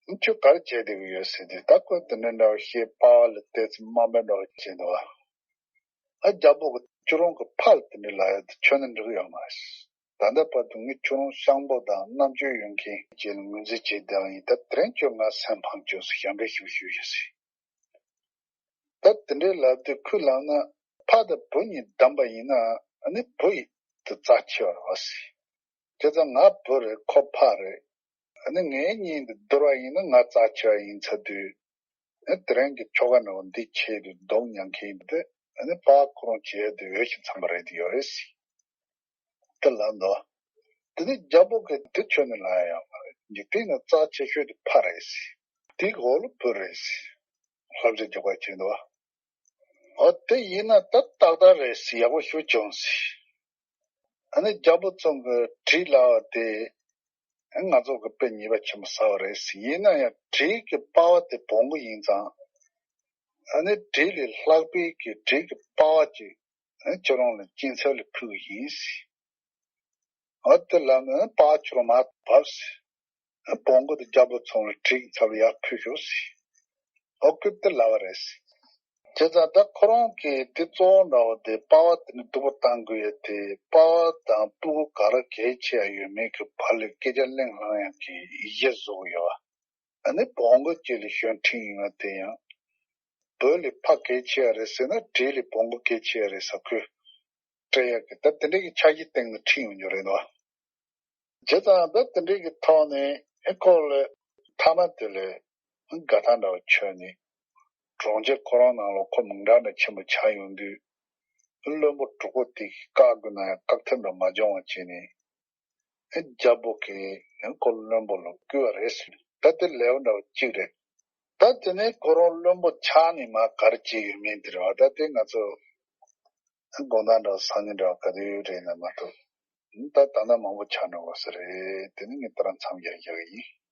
ཨ་ཁྱོད་ག་རེ་བྱས་བསྡད་ཀྱི་ཡོད་ཟེར་དུས། ད་ཁོས་དེ་འདྲ་འདྲ་བོ་བཤད། པཱ་ལགས་ཏོག་ཙམ་དམའ་འབེབས་འདྲ་བོ་བྱས་འདུག་ཨ་རྒྱལ་པོ་གི་ ཁྱོད་རང་གི་ཕ་ལ་དེ་འདྲ་ལབ་ཡ་དེ་ཁྱོན་ནས་འགྲིག་ཡོད་མ་རེད། ད་ལྟ་བར་དུ་ངས་ཁྱོད་རང་ཤངས་པོ་དང་རྣམ་དཔྱོད་ཡོད་མཁན་བྱས་ནས་ངོས་འཛིན་བྱས་བསྡད་པ་ཡིན། ད་དེ་རིང་ཁྱོད་ང་སེམས་ཕམ་བྱུང་སོང་། ཞབས་འདྲེན་ཞུ་ཞུ་ཡོད་ཟེར། ད་དེ་འདྲའི་ལབ་དུས་ཁོས་ལབ་ན། ཕ་དང་བུ་གཉིས་བསྡམས་པ་ཡིན་ན་ཨ་ནི་བུ་ཡི་དེ་རྩ་ཆེ་བ་རེད་པ་ཟེར། བྱས་ཙང་ང་བུ་རེད། ཁོ་ཕ་རེད། ཨ་ནི་ངེད་གཉིས་འདི་བསྡུར་བ་ཡིན་ན་ང་རྩ་ཆེ་བ་ཡིན་ཚར་དུས། ཨ་དེ་རིང་གི་ཁྱོ་ག་འདྲ་བོ་འདི་ཆེད་དུ་སྡུག་མྱངས་མཁན་འདི། ཨ་ནི་ཕ་ཁོ་རང་བྱེད་ཡ་དེ་འོས་ཤིང་འཚམས་པ་རེད་དེ་ཡོད་རེད་ཟེར། དེ་ལབ་འདུག་དེ་ནས་རྒྱལ་པོ་གིས་དེ་ཁྱོན་ནས་ལབ་ཡ་ཡོད་མ་རེད། འཇིག་རྟེན་ན་རྩ་ཆེ་ཤོས་དེ་ཕ་རེད་ཟེར། དེའི་འོག་ལ་བུ་རེད་ཟེར། ལྷ་བྲིས་རྒྱག་པ་བྱས་འདུག་འོ་དེ་ཡིན་ན་ད་ཏག་ཏག་རེད་ཟེར། ཡག་པོ་ཞེ་པོ་བྱུང་ཟེར། ཨ་ནི་རྒྱལ་པོ་ཚང་གི་བྲིས་ལབ་པ་དེ། ཨ་ང་ཚོ་གི་དཔེ་ཉེས་པ་ཆེན་པོ་བསགས་པ་རེད་ཟེར། ཡིན་ན་ཡང་བྲིས་ཀྱི་པ་ཕ་དེ་བོང་གུ་ཡིན་ཙང་། ཨ་ནི་བྲིས་ལས་ལྷག་པའི་གི་བྲིས་ཀྱི་པ་ཕ་ཅིག་ཨ་ཁྱོད་རང་ལ་སྐྱིན་ཚབ་ལ་ཕུལ་གི་ཡིན་ཟེར། འོ་དེ་ལབ་ནས་པ་ཕ་ཁྱོད་རང་མར་བབས་ཟེར། ཨ་བོང་གུ་དེ་རྒྱལ་པོ་ཚང་ལ་བྲིས་ཀྱི་ཚབ་ལ་ཡར་ཕུལ་ཤོག་ཟེར། འོ་ཁོས་དེ་ལབ་པ་རེད་ཟེར། བྱས་ཙང་ད་ཁོ་རང་གིས་དེ་གཙོ་བོ་འདྲ་བོ་དེ་པ་ཕ་དེ་ནི་སྡུག་པོ་བཏང་དགོས་ཡ་དེ། པ་ཕ་དང་སྤུ་གུ་ག་རེ་གལ་ཆེ་ཡ་ཡོད་མེད་ཀྱི་བར་ལ་སྐད་ཆ་གླེང་སློང་ཡག་གི་ཡི་གེ་བཟོ་གི་ཡོད་པ། ཨ་ནི་བོང་གུ་གཅིག་ལ་ཞོན་ཁྲིད་ཡིན་པ་དེ་ཡང་། བུ་ལས་ཕ་གལ་ཆེ་ཡ་རེད་ཟེར་ན་བྲིས་ལས་བོང་གུ་གལ་ཆེ་ཡ་རེད་ཟེར་ཁོས་སྤྲད་ཡག་གི། ད་དེ་འདྲའི་གི་འཆར་གཞི་སྟེང་ནས་ཁྲིད་ཡོང་རྒྱུ་རེད་འདུག་བྱས་ཙང་ད་དེ་འདྲའི་གི་ཐོག་ནས་ཨེ་ཁོ་ལ་མཐའ་མ་དེ་ལ་དགའ་ཐག་འདྲ་བོ་ཆོད་ནས། གྲོང་ཁྱེར་ཁོ་རང་ནང་ལ་ཁོ་མིང་གྲགས་འདྲ་ཆེན་པོ་ཆགས་ཡོང་དུས། བློན་པོ་དྲུག་པོ་དེ་གིས་བཀག་དགོས་ན་ཡང་བཀག་ཐབས་འདྲ་མ་བྱུང་བ་བྱས་ནས། ཨེ་རྒྱལ་པོ་གིས་ཨེ་ཁོ་བློན་པོ་ལ་བསྐུལ་བ་རེད་ཟེར། ད་དེ་ལེའུ་འདྲ་བོ་གཅིག་རེད། ད་དེ་ནས་ཁོ་རང་བློན་པོ་ཆགས་ནས་མར་ག་རེ་བྱས་ཡོད་མེད་དེ་རེད་པ། ད་དེ་ང་ཚོ་དགོང་དག་འདྲ་བོ་སང་ཉིན་འདྲ་བོ་ག་དུས་རེད་ན་མ་གཏོགས། ད་ད་ལྟ་མང་པོ་ཆགས་འགྲོ་བ་ཟེར་རེད། དེ་ནི་ངས་ད་རང་མཚམས་བཞག་བཞག་གི་ཡིན།